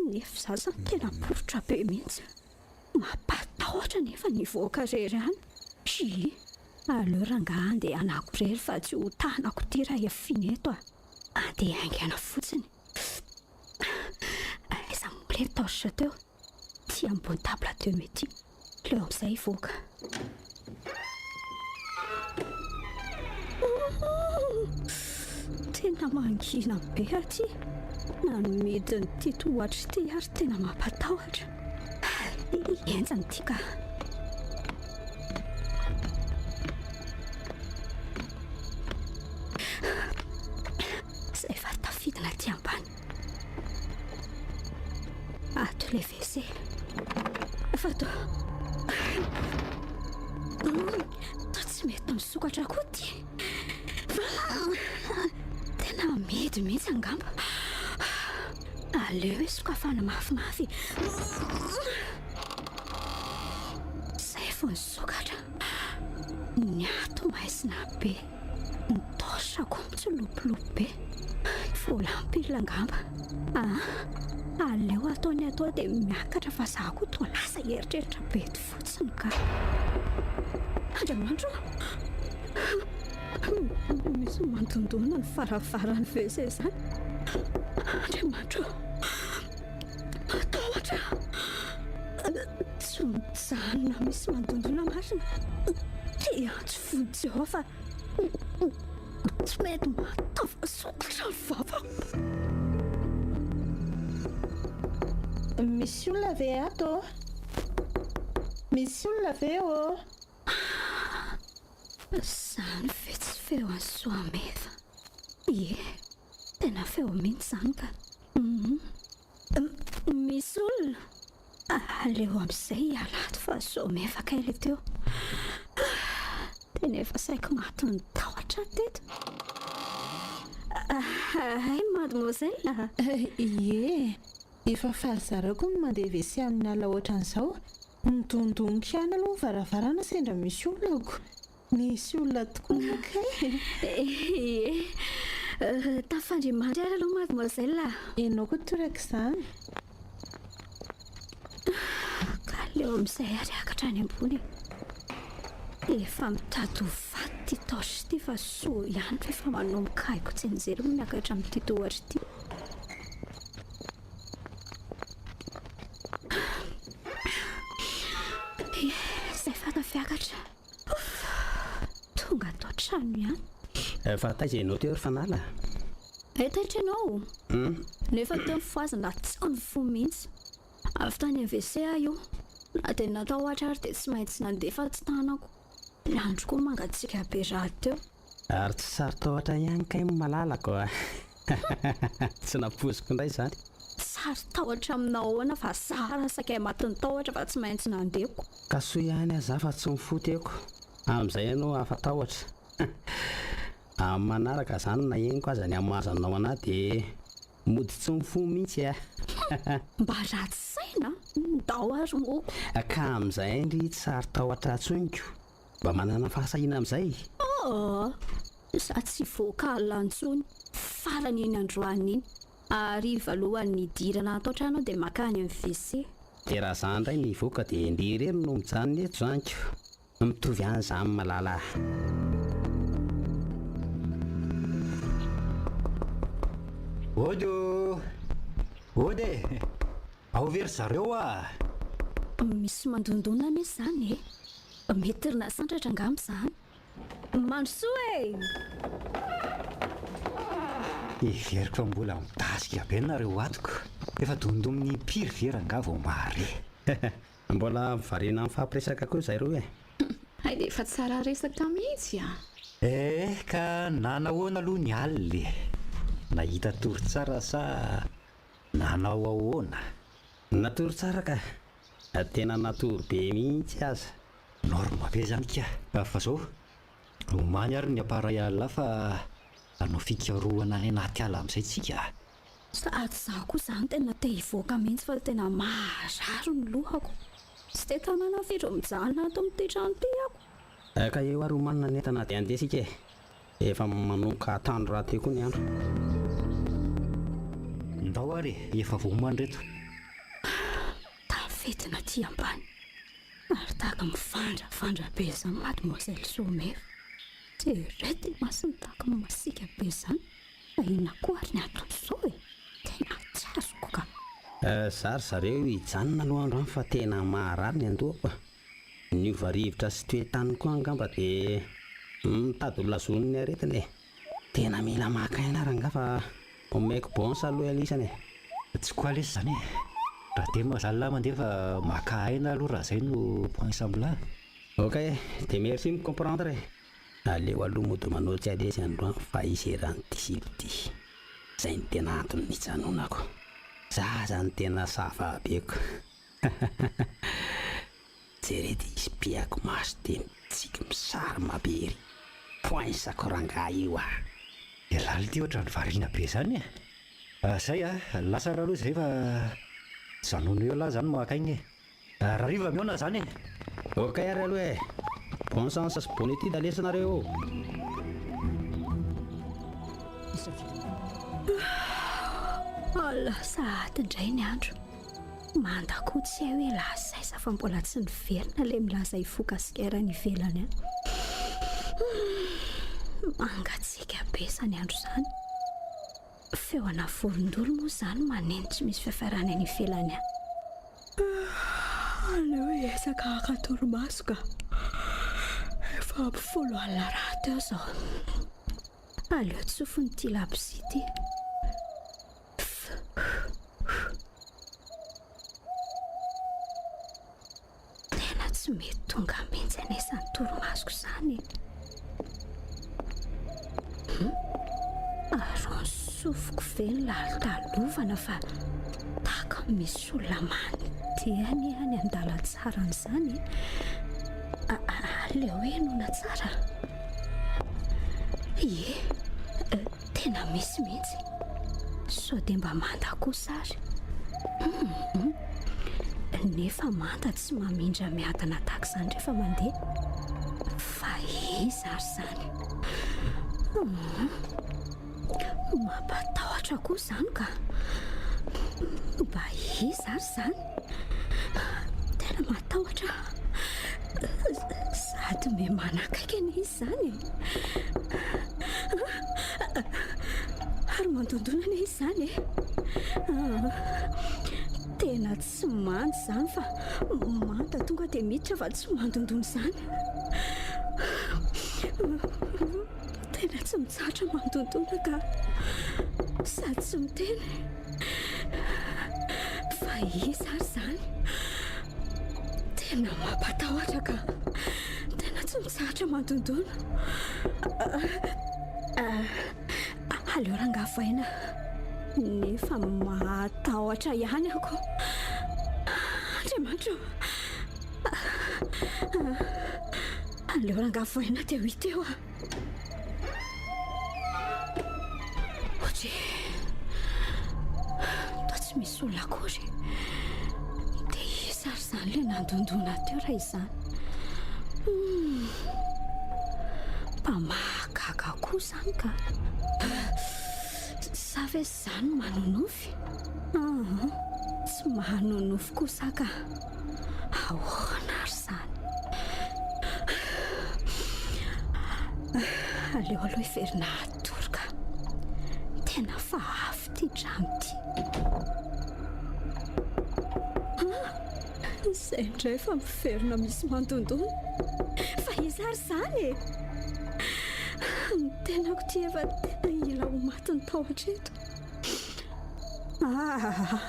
Nefa izaho izany tena poritra be mihitsy. Mampatahotra nefa ny hivoaka irery any. Hi! Aleo rangahy andehanako irery fa tsy ho tanako ity raha hiafiana eto a! Andeha haingana fotsiny. Aiza moa ilay torche teo? Ty ambony table de nuit ty. Leo amin'izay hivoaka. Tena mangina be aty. Na ny midin'ity tohatra ity ary tena mampatahotra. Henjana ity ka. Ilay WC. Fa toa toa tsy mety misokatra koa ity. Fa tena amidy mihitsy angamba. Aleo hoe sokafana mafimafy. Izay vao nisokatra. Ny ato maizina be. Ny torche koa mitsilopilopy be. Vola ampy angamba. Ah, aleo atao ny atao dia miakatra fa za koa toa lasa eritreritra be eto fotsiny ka. Andriamanitra ô! Misy mandondona ny varavaran'ny WC izany. Andriamanitra ô! Matahotra aho. Tsy mijanona misy mandondona marina. Te hiantso vonjy aho fa tsy mety mahatafasokatra ny vavako. Misy olona ve ato ô? Misy olona ve ô? Izany ve tsy feo an'i Soameva? Ie, tena feo mihitsy izany ka. Misy olona? Aleo amin'izay hiala ato fa Soameva kay ilay teo. Tena efa saiky matin'ny tahotra aho teto. Hay mademoiselle? Ie, efa fahazarako ny mandeha WC amin'ny alina ohatran'izao. Nidondoniko ihany aloha ny varavarana sendra misy olona ko. Nisy olona tokoa moa kay. Ie. Tafandriamandry ary aloha mademoiselle a. Ianao koa torak'izany. Ka aleo amin'izay ary hiakatra any ambony e. Efa mitady ho faty ity torche ity fa soa ihany fa efa manomboka haiko tsianjery ny miakatra amin'ity tohatra ity. Izay fa tafiakatra. Ouf! Tonga ato an-trano ihany. Fa taiza ianao teo ry Fanala? Eh, taitra ianao? Nefa teo ny fohazana tsy nifoha mihitsy. Avy tany amin'ny WC aho io. Na dia natahotra ary dia tsy maintsy nandeha fa tsy tanako. Ny andro koa mangatsiaka be rahateo. Ary tsy saro-tahotra ihany kay ny malalako a! Tsy nampoiziko indray izany. Saro-tahotra aminao ahoana fa zara sakay matin'ny tahotra fa tsy maintsy nandehako. Ka soa ihany aza fa tsy mifoha teoko, amin'izay ianao afa-tahotra. Amin'ny manaraka izany na henoko aza ny hamoazanao anà dia mody tsy mifoha mihitsy a! Mba ratsy saina a! Ndao ary moko. Ka amin'izay ndry tsy saro-tahotra intsony ko! Mba manana fahasahiana amin'izay? Oh! Za tsy hivoaka alina intsony, farany iny androany iny. Hariva alohan'ny hidirana ato an-trano aho dia mankany amin'ny WC. Dia raha za indray no hivoaka dia ndry irery no mijanona eto zany ko! Mitovy ihany zany malala a! Ody ô! Ody e! Ao ve ry zareo a! Misy mandondona anie izany e! Mety ry Nasandratra angamba izany. Mandrosoa e! Heveriko fa mbola midasika be nareo ato ko! Efa dondomin'ny impiry ve rangaha vao mahare? Mbola variana mifampiresaka koa izay roa e! Hay dia efa tsara resaka mihitsy a! Eh ka nanahoana aloha ny alina e? Nahita tory tsara sa nanao ahoana? Natory tsara ka! Tena natory be mihitsy aza. Norme be zany ka! Fa zao, omany ary ny appareil Allah fa hanao fikarohana any anaty ala amin'izay tsika a! Sady izaho koa izany tena te hivoaka mihitsy fa tena marary ny lohako. Tsy te tanàna firy mijanona ato amin'ity trano ity aho. Ka eo ary omanina ny entana dia andeha isika e! Efa manomboka atoandro rahateo koa ny andro. Ndao ary e, efa voaomana ireto. Tafidina aty ambany ary tahaka mivandravandra be izany mademoiselle Someva. Jereo ty masony tahaka masiaka be izany. Fa inona koa ary ny anton'izao e? Tena tsy azoko ka. Za ry zareo hijanona aloha androany fa tena maharary ny andohako a. Niova rivotra sy toe-tany koa angamba dia mitady ho lazoin'ny aretina e. Tena mila maka aina rangaha fa omeko bonsa aloha ial'isany e. Tsy quoi lesy zany e. Raha dia mazala mandeha fa maka aina aloha raha zay no point amla. Ok, dia merci mi comprendre e. Aleo aloha mody manao tsy alesy androany fa hiseran'ity sipa ity. Zay no tena antony nijanonako. Za zany tena ça va be ko. Jereo ty izy pihako maso de mitsiky misarma be ery. Poince-ko rangahy io ah. Ialahy ity ohatran'ny variana be zany e. Zay a, lasa ary aloha zay fa janona eo lah zany maka aina e. Rahariva mihaona zany e. Ok ary aloha e. Bon chance sy bonne étude lesy nareo ô. Lasa ady indray ny andro. Manda koa tsy hay hoe lasa aiza fa mbola tsy niverina ilay milaza hifoka sigara any ivelany any. Mangatsiaka be izany andro izany. Feo ana vorondolo moa izany maneno tsy misy fiafarany any ivelany any. Aleo hiezaka haka torimaso ka. Efa ampy 10 alina rahateo izao. Aleo tsofiny ity labozia ity. Tena tsy mety tonga mihitsy anie izany torimasoko izany e. Hum? Ary ny sofiko ve no lalitalovana fa tahaka ny misy olona mandeha anie any an-dalantsarana izany e. Aleo henoina tsara. Ie, tena misy mihitsy. Sao dia mba manda kosa ary. Hum, nefa manda tsy mamindra miadana tahaka izany rehefa mandeha. Fa iza ary izany? Hum, mampatahotra koa izany ka. Mba iza ary izany? Tena matahotra aho. Sady me manakaiky anie izy izany e. Ary mandondona anie izy izany e. Tena tsy manda izany fa manta tonga dia miditra fa tsy mandondona izany. Tena tsy mitsahatra mandondona ka. Sady tsy miteny. Fa iza ary izany? Tena mampatahotra ka. Tena tsy mitsahatra mandondona. Aleo rangahy vaina. Nefa mahatahotra ihany aho ko. Andriamanitra o. Aleo rangahy vaina dia ho hita eo ah. Ohatry toa tsy misy olona akory. Dia iza ary izany ilay nandondona teo raha izany? Hmm. Mba mahagaga koa izany ka. Sa ve izany manonofy? Ah, tsy manonofy kosa ka. Ahoana ary izany? Aleo aloha hiverina hatory ka. Tena fa avy ity trano ity. Izay indray fa miverina misy mandondona. Fa iza ary izany e? Ny tenako ity efa tena hila ho maty ny tahotra eto. Ah!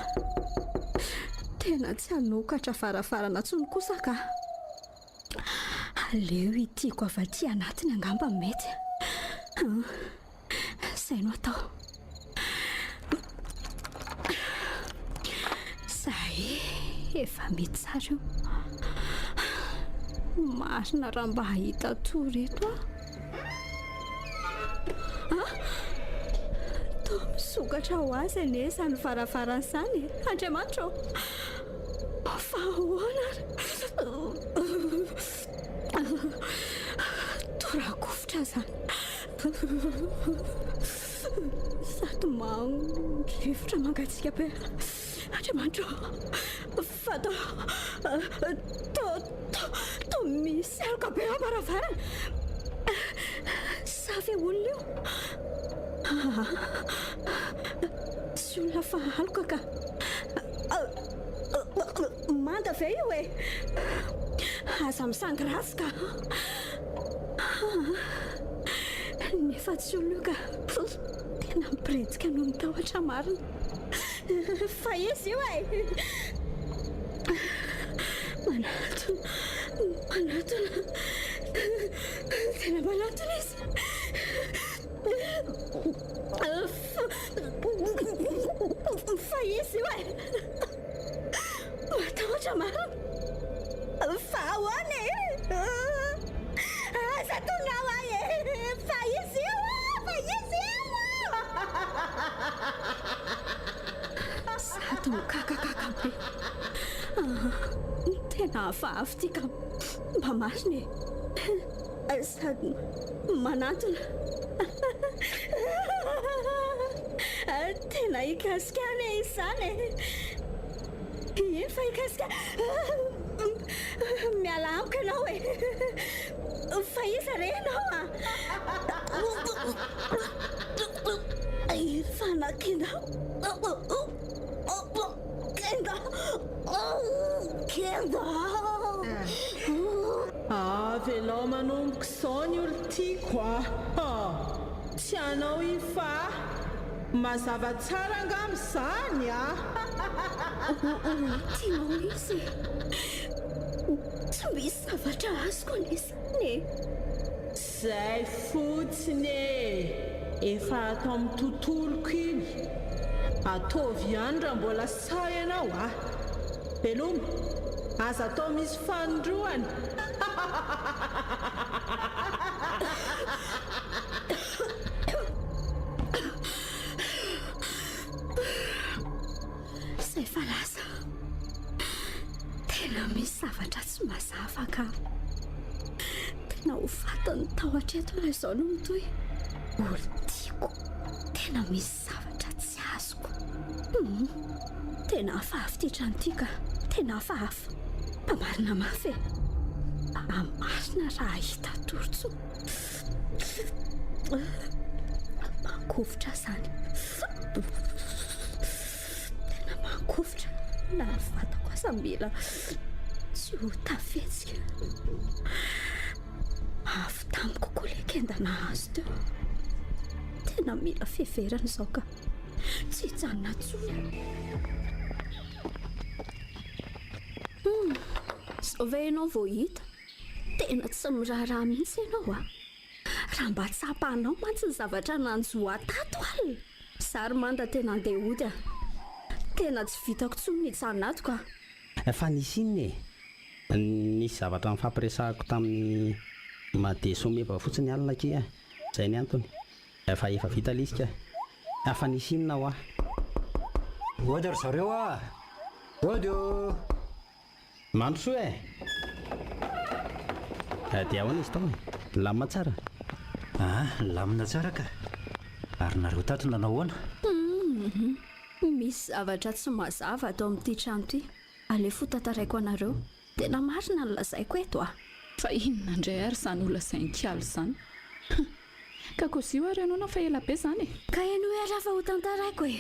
Tena tsy hanokatra varavarana intsony kosa ka. Aleo itiako avy aty anatiny angamba mety. Izay no atao. Zay efa mety tsara io. Marina raha mba hahita tory eto aho. Ah! Toa misokatra ho azy anie izany varavarana izany e! Andriamanitra ô! Fa ahoana ary? Toa rakofotra izany. Sady mandrivotra mangatsiaka be. Andriamanitra ô! Fa toa, toa, toa misy aloka be eo am-baravarana. Sa ve olona io? Tsy olona fa aloka ka. Manda ve io e? Aza misangy ratsy ka. Nefa tsy olona io ka. Tena mibirenjika noho ny tahotra marina. Fa iza io e? Manatona, manatona. Tena manatona izy. Fa iza io e? Sady mikakakaka be. Ah, tena hafahafa ity ka. Mba marina e. Sady manantona. Tena hikasika anie izany e. Eny fa hikasika. Miala amiko ianao e. Fa iza re ianao a? Efa nakenda. Kenda. Kenda. Avelao manomboka izao ny olon-tiako a! Tsy anao iny fa mazava tsara angamba izany a! Olon-tianao izy e! Tsy misy zavatra azoko anie izany e! Zay fotsiny e! Efa ato amin'ny tontoloko iny. Ataovy ihany raha mbola sahy ianao a! Veloma! Aza atao misy fanindroany! Izay fa lasa. Tena misy zavatra tsy mazava ka. Tena ho fatin'ny tahotra eto raha izao no mitohy. Olon-tiako. Tena misy zavatra tsy azoko. Hum. Tena hafahafa ity trano ity ka. Tena hafahafa. Mba marina mafy e. Mba marina raha hahita torotsoa. Mangovitra izany. Tena mangovitra. Na ny vatako aza mila tsy ho tafetsika. Avy tamiko koa ilay kenda nahazo teo. Tena mila fiheverana izao ka. Tsy hijanona intsony aho. Hum, izao ve ianao vao hita? Tena tsy miraharaha mihitsy ianao a! Raha mba tsapanao mantsy ny zavatra nanjo ahy tato alina! Za ry Manda tena andeha hody a! Tena tsy vitako intsony ny hijanona ato ka! Fa nisy inona e? Nisy zavatra nifampiresahako tamin'i Made Someva fotsiny alina akia, izay ny antony. Fa efa vita ilay izy ka. Fa nisy inona hoa? Hody ry zareo a! Hody ô! Mandrosoa e! Dia ahoana izy tao e? Nilamina tsara? Ah, nilamina tsara ka! Ary nareo tato nanao ahoana? Hum, misy zavatra tsy mazava ato amin'ity trano ity. Alefo ho tantaraiko anareo. Tena marina ny lazaiko eto a! Fa inona indray ary izany holazain'i Kialo izany? Hum! Ka kozio ary ianao na fa ela be izany e! Ka henoy ary aho fa ho tantaraiko e!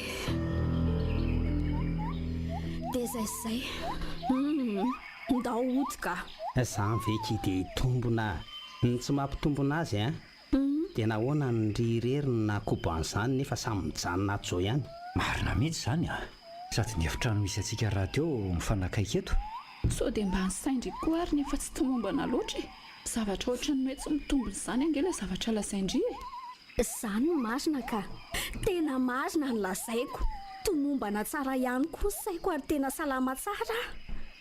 Dia izay sy izay. Hum! Ndao hody ka! Zany ve ki de hitombona? Ny tsy mampitombona azy an! Dia nahoana ny ry irery no nahakobo an'izany nefa samy mijanona ato izao ihany? Marina mihitsy izany an! Sady ny efitrano misy antsika rahateo mifanakaiky eto. Sao dia mba ny sain-dry koa ary nefa tsy tomombana loatra e! Zavatra ohatran'ny hoe tsy mitombina izany ange ilay zavatra lazain-dry e! Izany no marina ka! Tena marina ny lazaiko! Tomombana tsara ihany koa ny saiko ary tena salama tsara aho!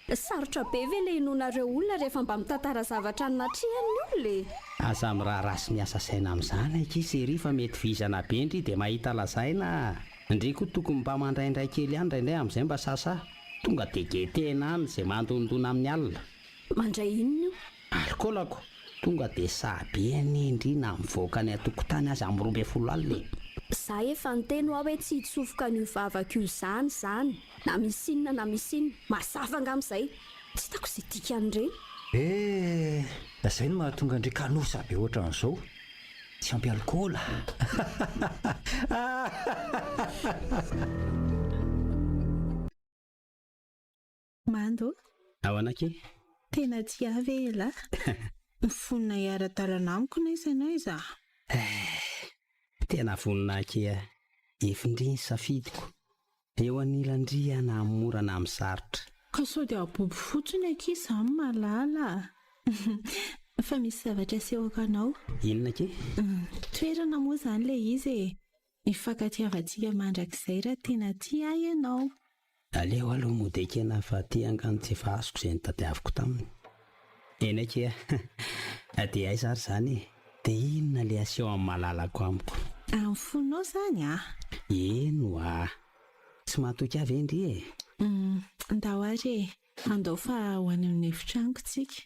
Sarotra be ve le inoanareo olona rehefa mba mitantara zavatra natrehany ny olona e? Aza miraharaha sy miasa saina amin'izany akia chérie fa mety vizana be ndry dia mahita lazaina a! Ndry koa tokony mba mandraindray kely ihany indraindray amin'izay mba sasa tonga dia getena any izay mandondona amin'ny alina. Mandray inona io? Alikaolako! Tonga dia sahy be anie ndry na mivoaka any an-tokotany aza amin'ny 12 alina e! Za efa niteny hoa hoe tsy hitsofoka an'io vavako io zany zany na misy inona na misy inona, mazava angamba izay, tsy hitako izay dikan'ireny. Eh! Zay no mahatonga an-dry kanosa be ohatran'izao, tsy ampy alikaola. Mando. Ahoana akia? Tena tia ahy ve elah? Vonona hiara-dalana amiko n'aiza n'aiza? Eh! Tena vonona akia. Efin-dry ny safidiko. Eo anilan-dry aho na amin'ny mora na amin'ny sarotra. Ka sao dia abobo fotsiny akia izany malala a! Fa misy zavatra asehoko anao. Inona akia? Toerana moa izany ilay izy e! Hifankatiavantsika mandrakizay raha tena tia ahy ianao. Aleo aloha mody ekena fa aty angano tsy efa azoko izay notadiaviko taminy. Eny akia a! Dia aiza ary izany e? Dia inona ilay aseho amin'ny malalako amiko? Amin'ny fonao izany a! Eny hoa! Tsy mahatoky ahy ve ndry e? Hum, ndao ary e! Andao fa ho any amin'ny efitranoko tsika.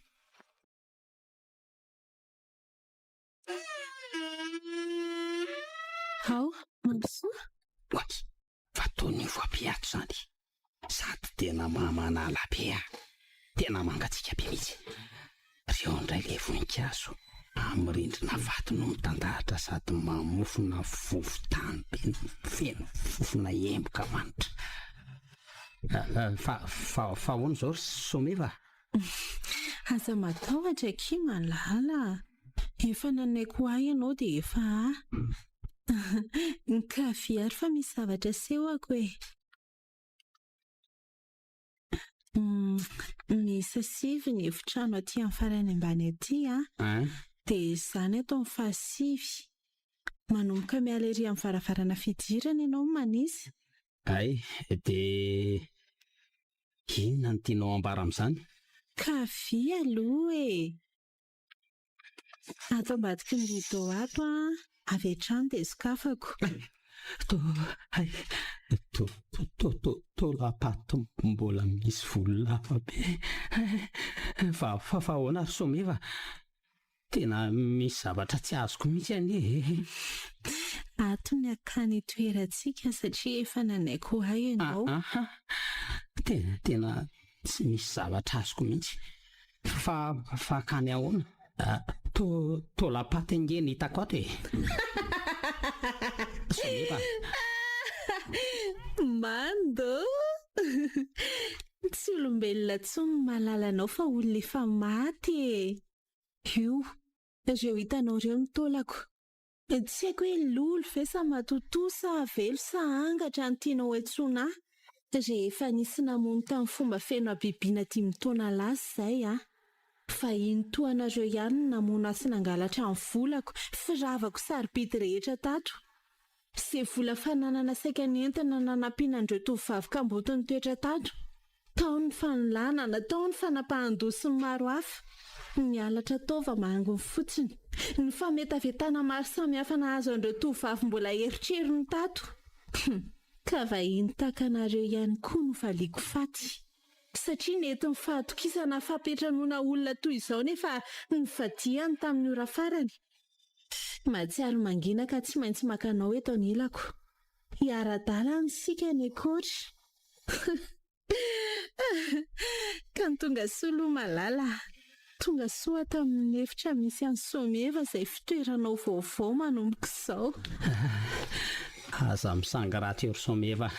Ao, mandrosoa. Oay, fa toy ny voampiato izany. Sady tena mamanala be ah! Tena mangatsiaka be mihitsy. Reo indray ilay voninkazo amin'ny rindrina vato no mitandahatra sady mamofona vovon-tany be feno fofona emboka manitra. Fa, fa, fa ahoana izao ry Someva? Aza matahotra akia Malala a! Efa nanaiky ho ahy ianao dia efa ahy. Ka avia ary fa misy zavatra asehoko e! Miisa sivy ny efitrano aty amin'ny farany ambany aty an! Dia izaho ny ato amin'ny fahasivy. Manomboka miala ery amin'ny varavarana fidirana ianao manisa. Hay, dia inona no tianao ambara amin'izany? Ka avia aloha e! Ato ambadiky ny rideau ato an, avy hatrany dia sokafako. To, hay, to, to, to, to, tora-pato mbola misy volo lava be. Fa, fa, fa ahoana ry Someva? Tena misy zavatra tsy azoko mihitsy anie e! Ato ny akany itoerantsika satria efa nanaiky ho ahy ianao. Aha, tena, tena tsy misy zavatra azoko mihitsy. Fa, fa akany ahoana? To, taolam-paty ange no hitako ato e! Someva. Mando! Tsy olombelona intsony ny mahalala anao fa olona efa maty e! Io, ireo hitanao ireo ny taolako. Tsy haiko hoe lolo ve sa matotoa sa avelo sa angatra no tianao hiantsoana ahy. Rehefa nisy namono tamin'ny fomba feno habibiana dimy taona lasa izay aho. Vahiny toa anareo ihany no namono ahy sy nangalatra ny volako, firavako sarobidy rehetra tato. Izay vola fananana saika nentina nanampiana an'ireo tovovavy kamboty nitoetra tato. Tao ny fanolanana, tao ny fanapahan-doha sy ny maro hafa. Ny halatra taova manginy fotsiny. Ny fametavetana maro samihafa nahazo an'ireo tovovavy mbola erotrerony tato. Hum! Ka vahiny tahaka anareo ihany koa no valiako faty. Satria nentin'ny fahatokisana fampiantranoana olona toy izao nefa nivadihany tamin'ny ora farany. Mahatsiaro mangina ka tsy maintsy maka anao eto anilako. Hiara-dalana isika ny akory. Ka ny tonga soa aloha malala a! Tonga soa ato amin'ny efitra misy an'i Somieva izay fitoeranao vaovao manomboka izao. Aza misangy ratsy eo ry Somieva a!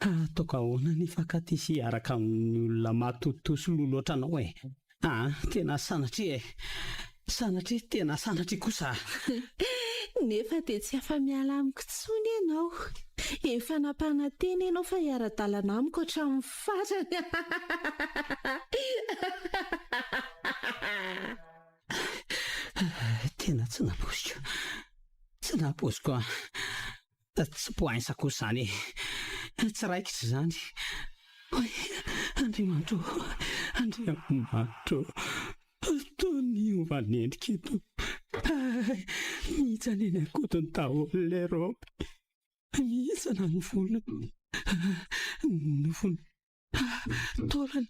Ataoko ahoana nefa ka ty sy hiaraka amin'ny olona matotoa sy loha loatra anao e! Aa tena sanatria e! Sanatria tena sanatria kosa a! Nefa dia tsy afa-miala amiko intsony ianao. Efa nampanantena ianao fa hiara-dalana amiko hatramin'ny farany. Tena tsy nampoiziko. Tsy nampoiziko an! Tsy poinsa kosa izany e! Tsy raikitra izany! Oay! Andriamanitra ô! Andriamanitra ô! Toa niova ny endrika eto! Hay! Mihintsana eny an-kodiny daholo ilay raoby! Mihintsana ny volony! Ny nofony! Taolana!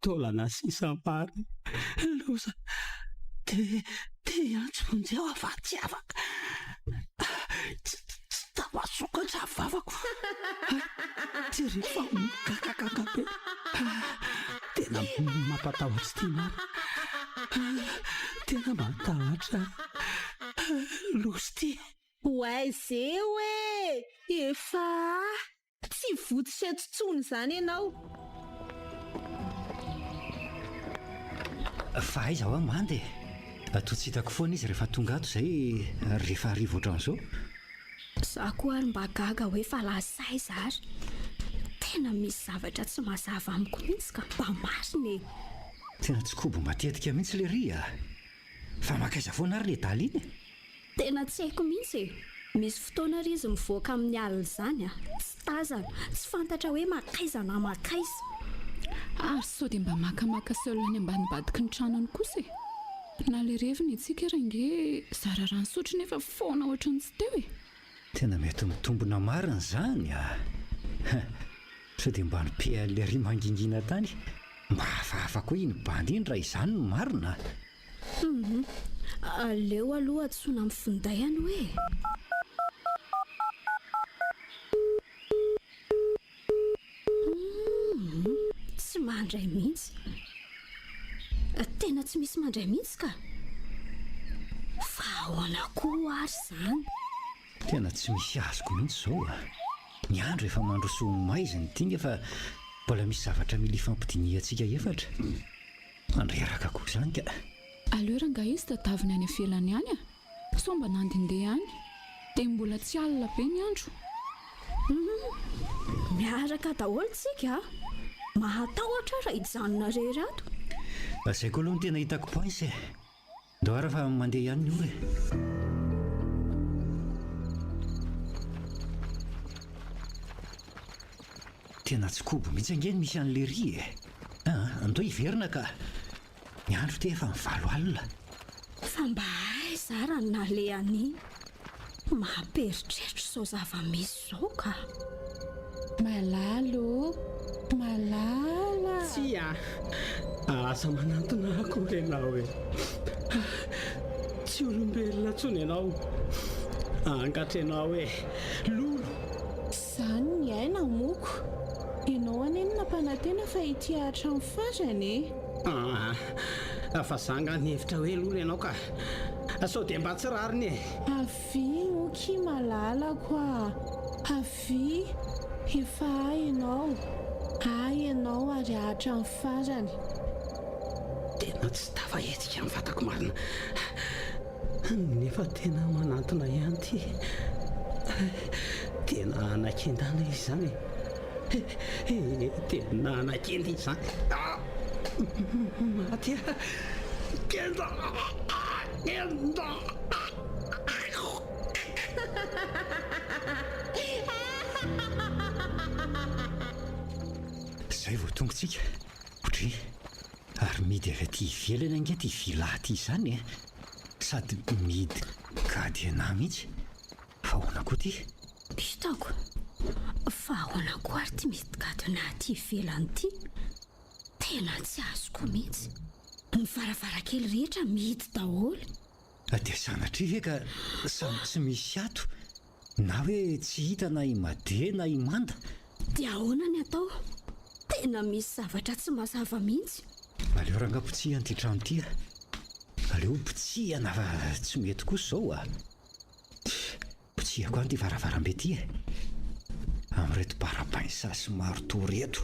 Taolana sisa marina! Loza! Te, te hiantso vonjy aho fa tsy afaka! Tsy, tsy tafasokatra ny vavako! Tsy re fa migagagaga be! Tena mampatahotra ity marina! Tena matahotra! Loza ity! Ho aiza eo e! Efa. Tsy votsotra eto intsony izany ianao. Fa aiza hoa Manda e? Toa tsy hitako foana izy rehefa tonga ato izay rehefa hariva ohatran'izao. Za koa ary mba gaga hoe fa lasa aiza ary? Tena misy zavatra tsy mazava amiko mihitsy ka, mba marina e! Tena tsy kobo matetika mihitsy lery a! Fa mankaiza foana ary le dala iny e? Tena tsy haiko mihitsy e! Misy fotoana ary izy mivoaka amin'ny alina izany a! Tsy tazana, tsy fantatra hoe mankaiza na mankaiza. Ary sao dia mba makamaka seul any ambanimbadiky ny trano any kosa e! Na le reviny itsika ary ange zara raha nisotro nefa foana ohatran'ny tsy teo e! Tena mety mitombina marina izany a! Sao dia mba ny PLRI mangingina tany? Mba hafahafa koa iny bandy iny raha izany no marina a! Hum, aleo aloha antsoina amin'ny finday aloha e! Humm, tsy mandray mihitsy. Tena tsy misy mandray mihitsy ka. Fa ahoana koa ary izany? Tena tsy misy azoko mihitsy izao a! Ny andro efa mandroso ho maizina ity nefa mbola misy zavatra mila ifampidinihantsika efatra. Mandreraka koa izany ka! Aleo rangahy izy tadaviny any ivelany any a! Sao mba nandehandeha any. Dia mbola tsy alina be ny andro. Humm, miaraka daholo tsika a! Mahatahotra aho raha hijanona irery ato. Zay koa aloha no tena hitako poince e! Ndao ara fa mandeha ihany ny ora e! Tena tsy kobo mihitsy ange ny misy an'i Lery e! Aa, ndao hiverina ka! Ny andro ity efa mivalo alina. Fa mba aiza ara no nalehan'iny? Mamperitreritra izao zava-misy izao ka! Malala ô! Malala! Tsia! Aza manantona ahy akory ianao e! Tsy olombelona intsony ianao. Angatra ianao e! Lolo! Izany ny aina moko. Ianao anie no nampanantena fa hitia hatramin'ny farany e! Aa, fa za nga nihevitra hoe lolo ianao ka! Sao dia mba tsy rariny e! Avia oky malalako a! Avia! Efa ahy ianao, ahy ianao ary hatramin'ny farany. Tena tsy tafahetsika ny vatako marina. Nefa tena manantona ihany ity. Tena anakendana izy izany e. Tena anakenda izy izany. Maty aho. Kenda! Kenda! Izay vao tonga tsika. Dry. Ary mihidy avy aty ivelany ange ity villa ity izany e! Sady mihidy cadenas mihitsy. Fa ahoana koa ity? Hitako. Fa ahoana koa ary ity mihidy cadenas aty ivelany ity? Tena tsy azoko mihitsy. Ny varavarankely rehetra mihidy daholo. Dia sanatria ve ka samy tsy misy ato na hoe tsy hita na i Made na i Manda? Dia ahoana ny atao? Tena misy zavatra tsy mazava mihitsy. Aleo rangaha potsihana ity trano ity a! Aleo potsihana fa tsy mety kosa izao a! Potsihako any ity varavarambe ity e! Amin'ireto bara-pince sy marteau ireto.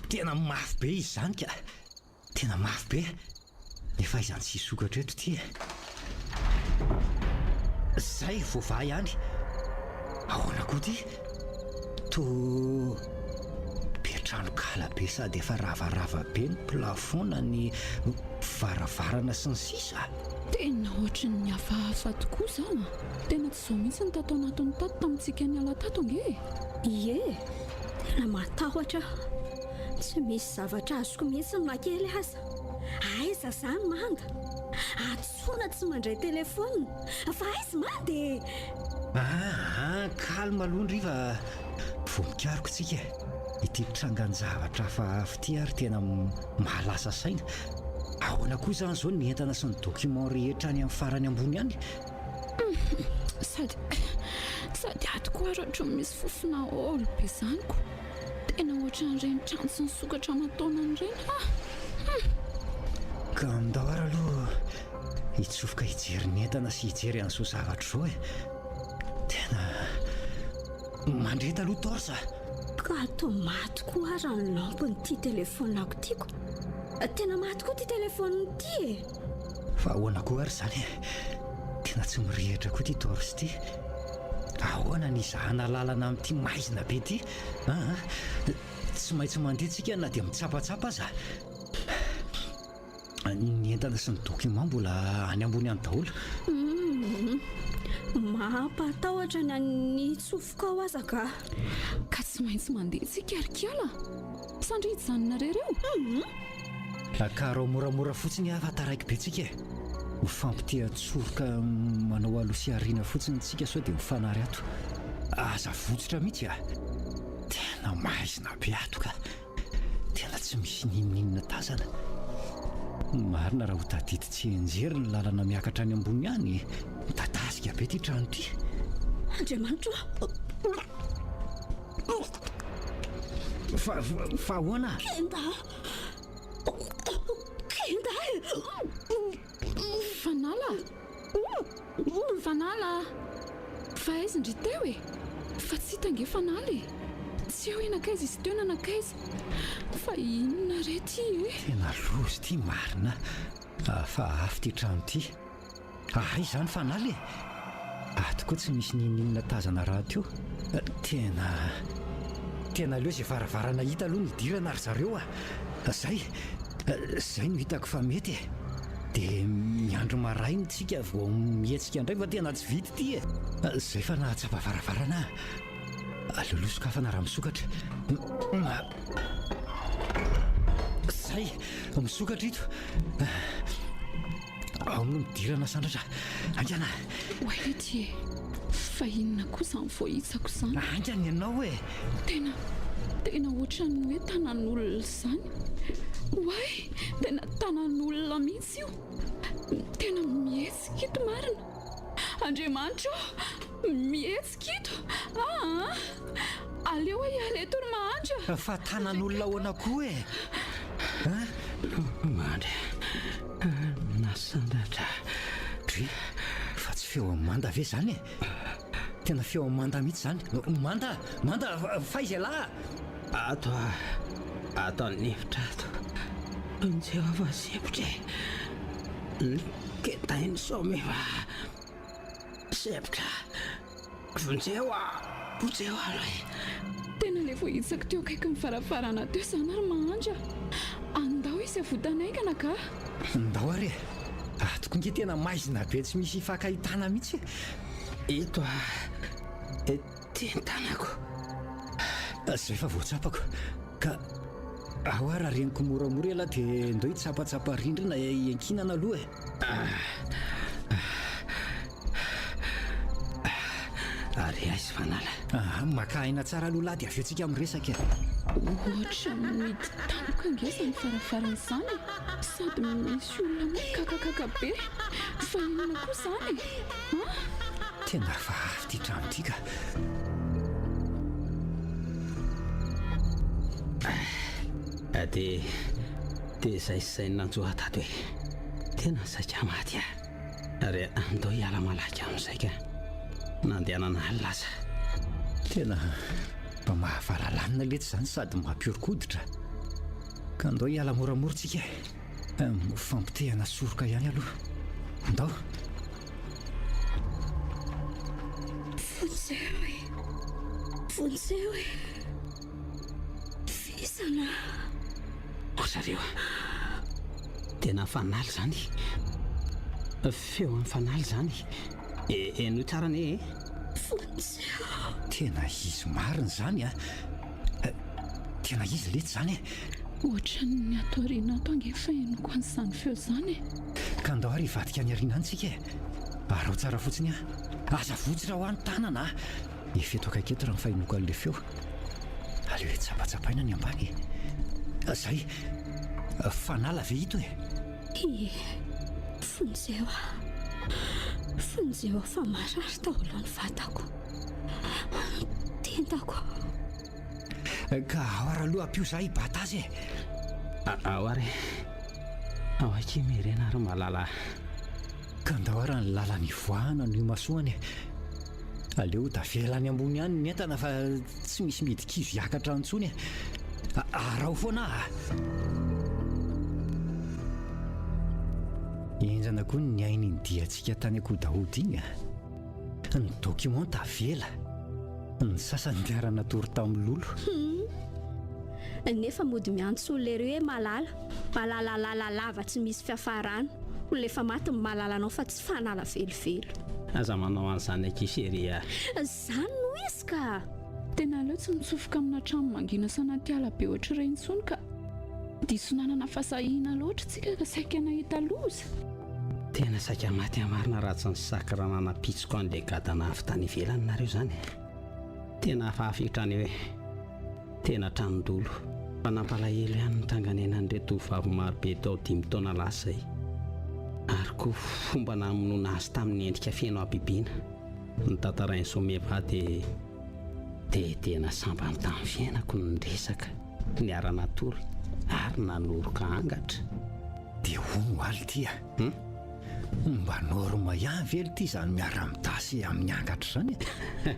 Tena mafy be izy izany ka! Tena mafy be! Nefa aiza no tsy hisokatra eto ity e? Zay voavaha ihany! Ahoana koa ity? Toa be tranokala be sady efa ravarava be ny plafond na ny varavarana sy ny sisa. Tena ohatran'ny hafahafa tokoa izao an! Tena tsy izao mihitsy ny tato anatiny tato tamintsika niala tato ange e! Ie, tena matahotra aho. Tsy misy zavatra azoko mihitsy na kely aza. Aiza izany Manda? Antsoina tsy mandray telefaonina. Fa aiza Manda e? Aa, calme aloha ndry fa vao mikaroka tsika e. Ity trangan-javatra hafahafa ity ary tena mahalasa saina. Ahoana koa izany izao ny entana sy ny document rehetra any amin'ny farany ambony any? Sady, sady ato koa ary ohatran'ny misy fofona haolo be izany ko. Tena ohatran'ireny trano tsy nisokatra aman-taonany ireny ha! Hum! Ka ndao ary aloha hitsofoka hijery ny entana sy hijery an'izao zavatra izao e! Tena mandrehitra aloha torse a! Ka toa maty koa ara ny lampin'ity telefaonako ity ko! Tena maty koa ity telefaonina ity e! Fa ahoana koa ary izany e? Tena tsy mirehitra koa ity torche ity. Ahoana ny hizahana lalana amin'ity maizina be ity? Aa, tsy maintsy mandeha tsika na dia mitsapatsapa aza. Ny entana sy ny document mbola any ambony any daholo. Humm, mampatahotra na ny hitsofoka ao aza ka. Ka tsy maintsy mandeha tsika ry kiala. Sa ndry hijanona irery eo? Humm. Akaro moramora fotsiny aho fa taraiky be tsika e. Mifampiteha-tsoroka manao aloha sy aoriana fotsiny tsika sao dia mifanary ato. Aza votsotra mihitsy a! Tena maizina be ato ka! Tena tsy misy n'inon'inona tazana. Marina raha ho tadidy tsianjery ny lalana miakatra any ambony any e! Midadasika be ity trano ity. Andriamanitra ô! Fa, fa ahoana? Kenda! Kenda e! Fanala! Fanala! Fa aiza ndry teo e? Fa tsy hita ange Fanala e! Tsy eo nankaiza izy teo na nankaiza. Fa inona re ty e? Tena loza ity marina a! Fa afo ity trano ity. Aiza izany Fanala e? Ato koa tsy misy n'inon'inona tazana rahateo. Tena, tena aleo izay varavarana hita aloha no hidirana ry zareo a! Zay, zay no hitako fa mety e! Dia miandry maraina tsika vao mihetsika indray fa tena tsy vita ity e! Zay fa nahatsapa varavarana aho. Aleo aloha sokafana raha misokatra. Zay, misokatra ito. Ao no midirana Sandratra. Haingana. Oay lety e! Fa inona koa izany voahitsako izany? Haingana ianao e! Tena, tena ohatran'ny hoe tanan'olona izany. Oay! Tena tanan'olona mihitsy io. Tena mihetsika ito marina. Andriamanitra ô! Mihetsika ito. Aa! Aleo aho hiala eto ry Mahantra. Fa tanan'olona ahoana koa e? An? Mandry nasandratra. Dry, fa tsy feo an'i Manda ve izany e? Tena feo an'i Manda mihitsy izany. Manda! Manda! Faiza ialahy? Ato aho, ato an'efitra ato. Vonjeo aho fa sempotra e. Niketain'ny soameva. Sempotra. Vonjeo aho! Vonjeo aho ray! Tena ilay voahitsako teo akaikin'ny varavarana teo izany ry Mahandra a! Andao hisy avotana haingana ka! Ndao ary e! Ato koa nge tena maizina be tsy misy ifankahitana mihitsy e! Eto aho, ety ny tanako. Zay fa voatsapako ka ao ary raha reniko moramora ialahy dia ndao hitsapatsapa rindrina hiankinana aloha e! Ary aiza Fanala? Ah, maka aina tsara aloha lahy dia avy eo tsika miresaka e. Ohatran'ny mihidy tampoka ange izany varavarana izany e! Sady misy olona mikakakaka be. Fa inona koa izany e? An? Tena hafahafa ity trano ity ka. Dia dia izay sy izay no nanjo ahy tato e. Tena saika maty aho. Ary andao hiala malaky amin'izay ka. Nandehanana alina aza. Tena mba mahavalalanina letsy izany sady mampihoron-koditra. Ka andao hiala moramora tsika e. Mifampitehana soroka ihany aloha. Andao. Vonjeo e! Vonjeo e! Fisana. O zareo a! Tena fanala izany. Feo an'ny fanala izany. Henoy tsara anie e! Vonjeo. Tena izy marina izany a! Tena izy letsy izany e! Ohatran'ny ato aoriana ato ange fahenoko an'izany feo izany e! Ka ndao ary hivadika any aoriana any tsika e! Araho tsara fotsiny aho. Aza votsitra hoa ny tanana a! Efa eto akaiky eto raha ny fahenoako an'ilay feo. Aleo hetsapatsapaina ny ambany e. Zay. Fanala ve ito e? Ie. Vonjeo aho. Vonjeo aho fa marary daholo ny vatako. Ny tendako. Ka ao ary aloha ampio za hibata azy e. Ao ary e. Ao akia Mirena ary malala a. Ka ndao ary ny lalana ivoahana no imasoana e. Aleo tavela any ambony any ny entana fa tsy misy midi-kizo hiakatra intsony e. Araho foana aho a. Henjana koa ny ain'iny diantsika tany Ankodahoda iny a. Ny document tavela. Ny sasany niara-natory tamin'ny lolo. Hum. Nefa mody miantso olona ery hoe malala. Malalalala lava tsy misy fiafarana. Olona efa maty ny malala anao fa tsy fanala velively. Aza manao an'izany akia chérie a. Zany no izy ka! Tena aleo tsy mitsofoka amina trano mangina sy anaty ala be ohatr'ireny intsony ka. Diso nanana fahasahiana loatra tsika ka saika nahita loza. Tena saika maty aho marina raha tsy nisakra nanapitsiko an'ilay gadana avy tany ivelany nareo izany e. Tena hafahafa io trano io e. Tena tranon-dolo. Fa nampalahelo ihany ny tranganenan'ireo tovovavy marobe tao dimy taona lasa izay. Ary koa fomba namonoana azy tamin'ny endrika feno habibiana. Ny tantarain'i Someva dia dia tena sambany tamin'ny fiainako ny niresaka, niara-natory ary nanoroka angatra. Dia hono ho aly ity a! Mba norme ihany ve lty izany miara-mitasy amin'ny angatra izany e?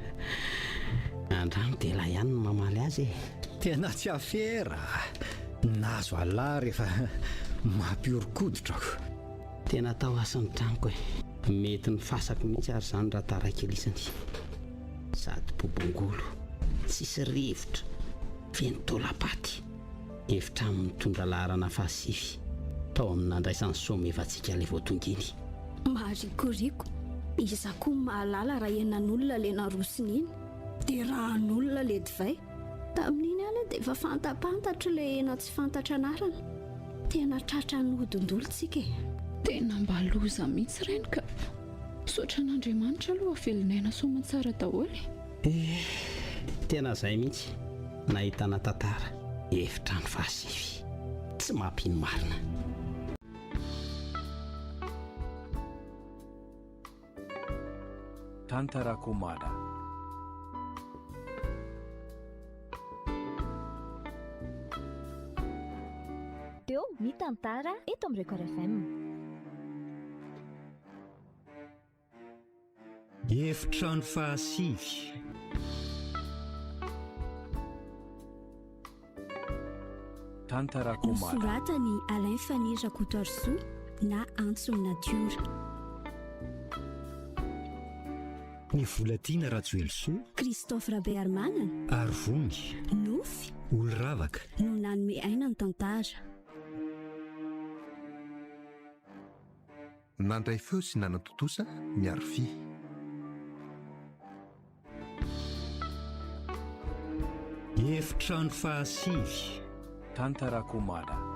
Andramo dia lahy ihany no mamaly azy e! Tena tsy afera a! Nahazo Allah rehefa mampihoron-koditra aho. Tena atao hasin'ny tranoko e! Mety ny fasako mihitsy ary izany raha taraiky elisany. Sady bobongolo, tsisy rivotra, feno taolam-paty. Efitrano mitondra laharana fahasivy, tao amin'ny nandraisan'i Someva antsika ilay vao tonga iny. Maharikoriko, iza koa mahalala raha henan'olona le narosony iny, dia ràn'olona le divay. Tamin'iny aloha dia efa fantapantatro ilay hena tsy fantatra anarana. Tena tratran'ny hodin-dolo tsika e. Tena mba loza mihitsy ireny ka. Misaotra an'Andriamanitra aloha velon'aina soamantsara daholo e. Eh, tena zay mihitsy, nahitana tantara, efitrano fahasivy. Tsy mampino marina. Tantara Komada. Teo ny tantara eto amin'ny Record FM. Efitrano fahasivy. Tantara Komada. Nosoratan'i Alain Faniry Rakotoarisoa na Antson'ny Natiora. Ny Volatiana Rajoelisoa. Christophe Rabearimanana. Arivony. Nofy. Oloravaka. No nanome aina ny tantara. Nandray feo sy nanatontosa Miaro Fy. Efitrano fahasivy. Tantara Komada.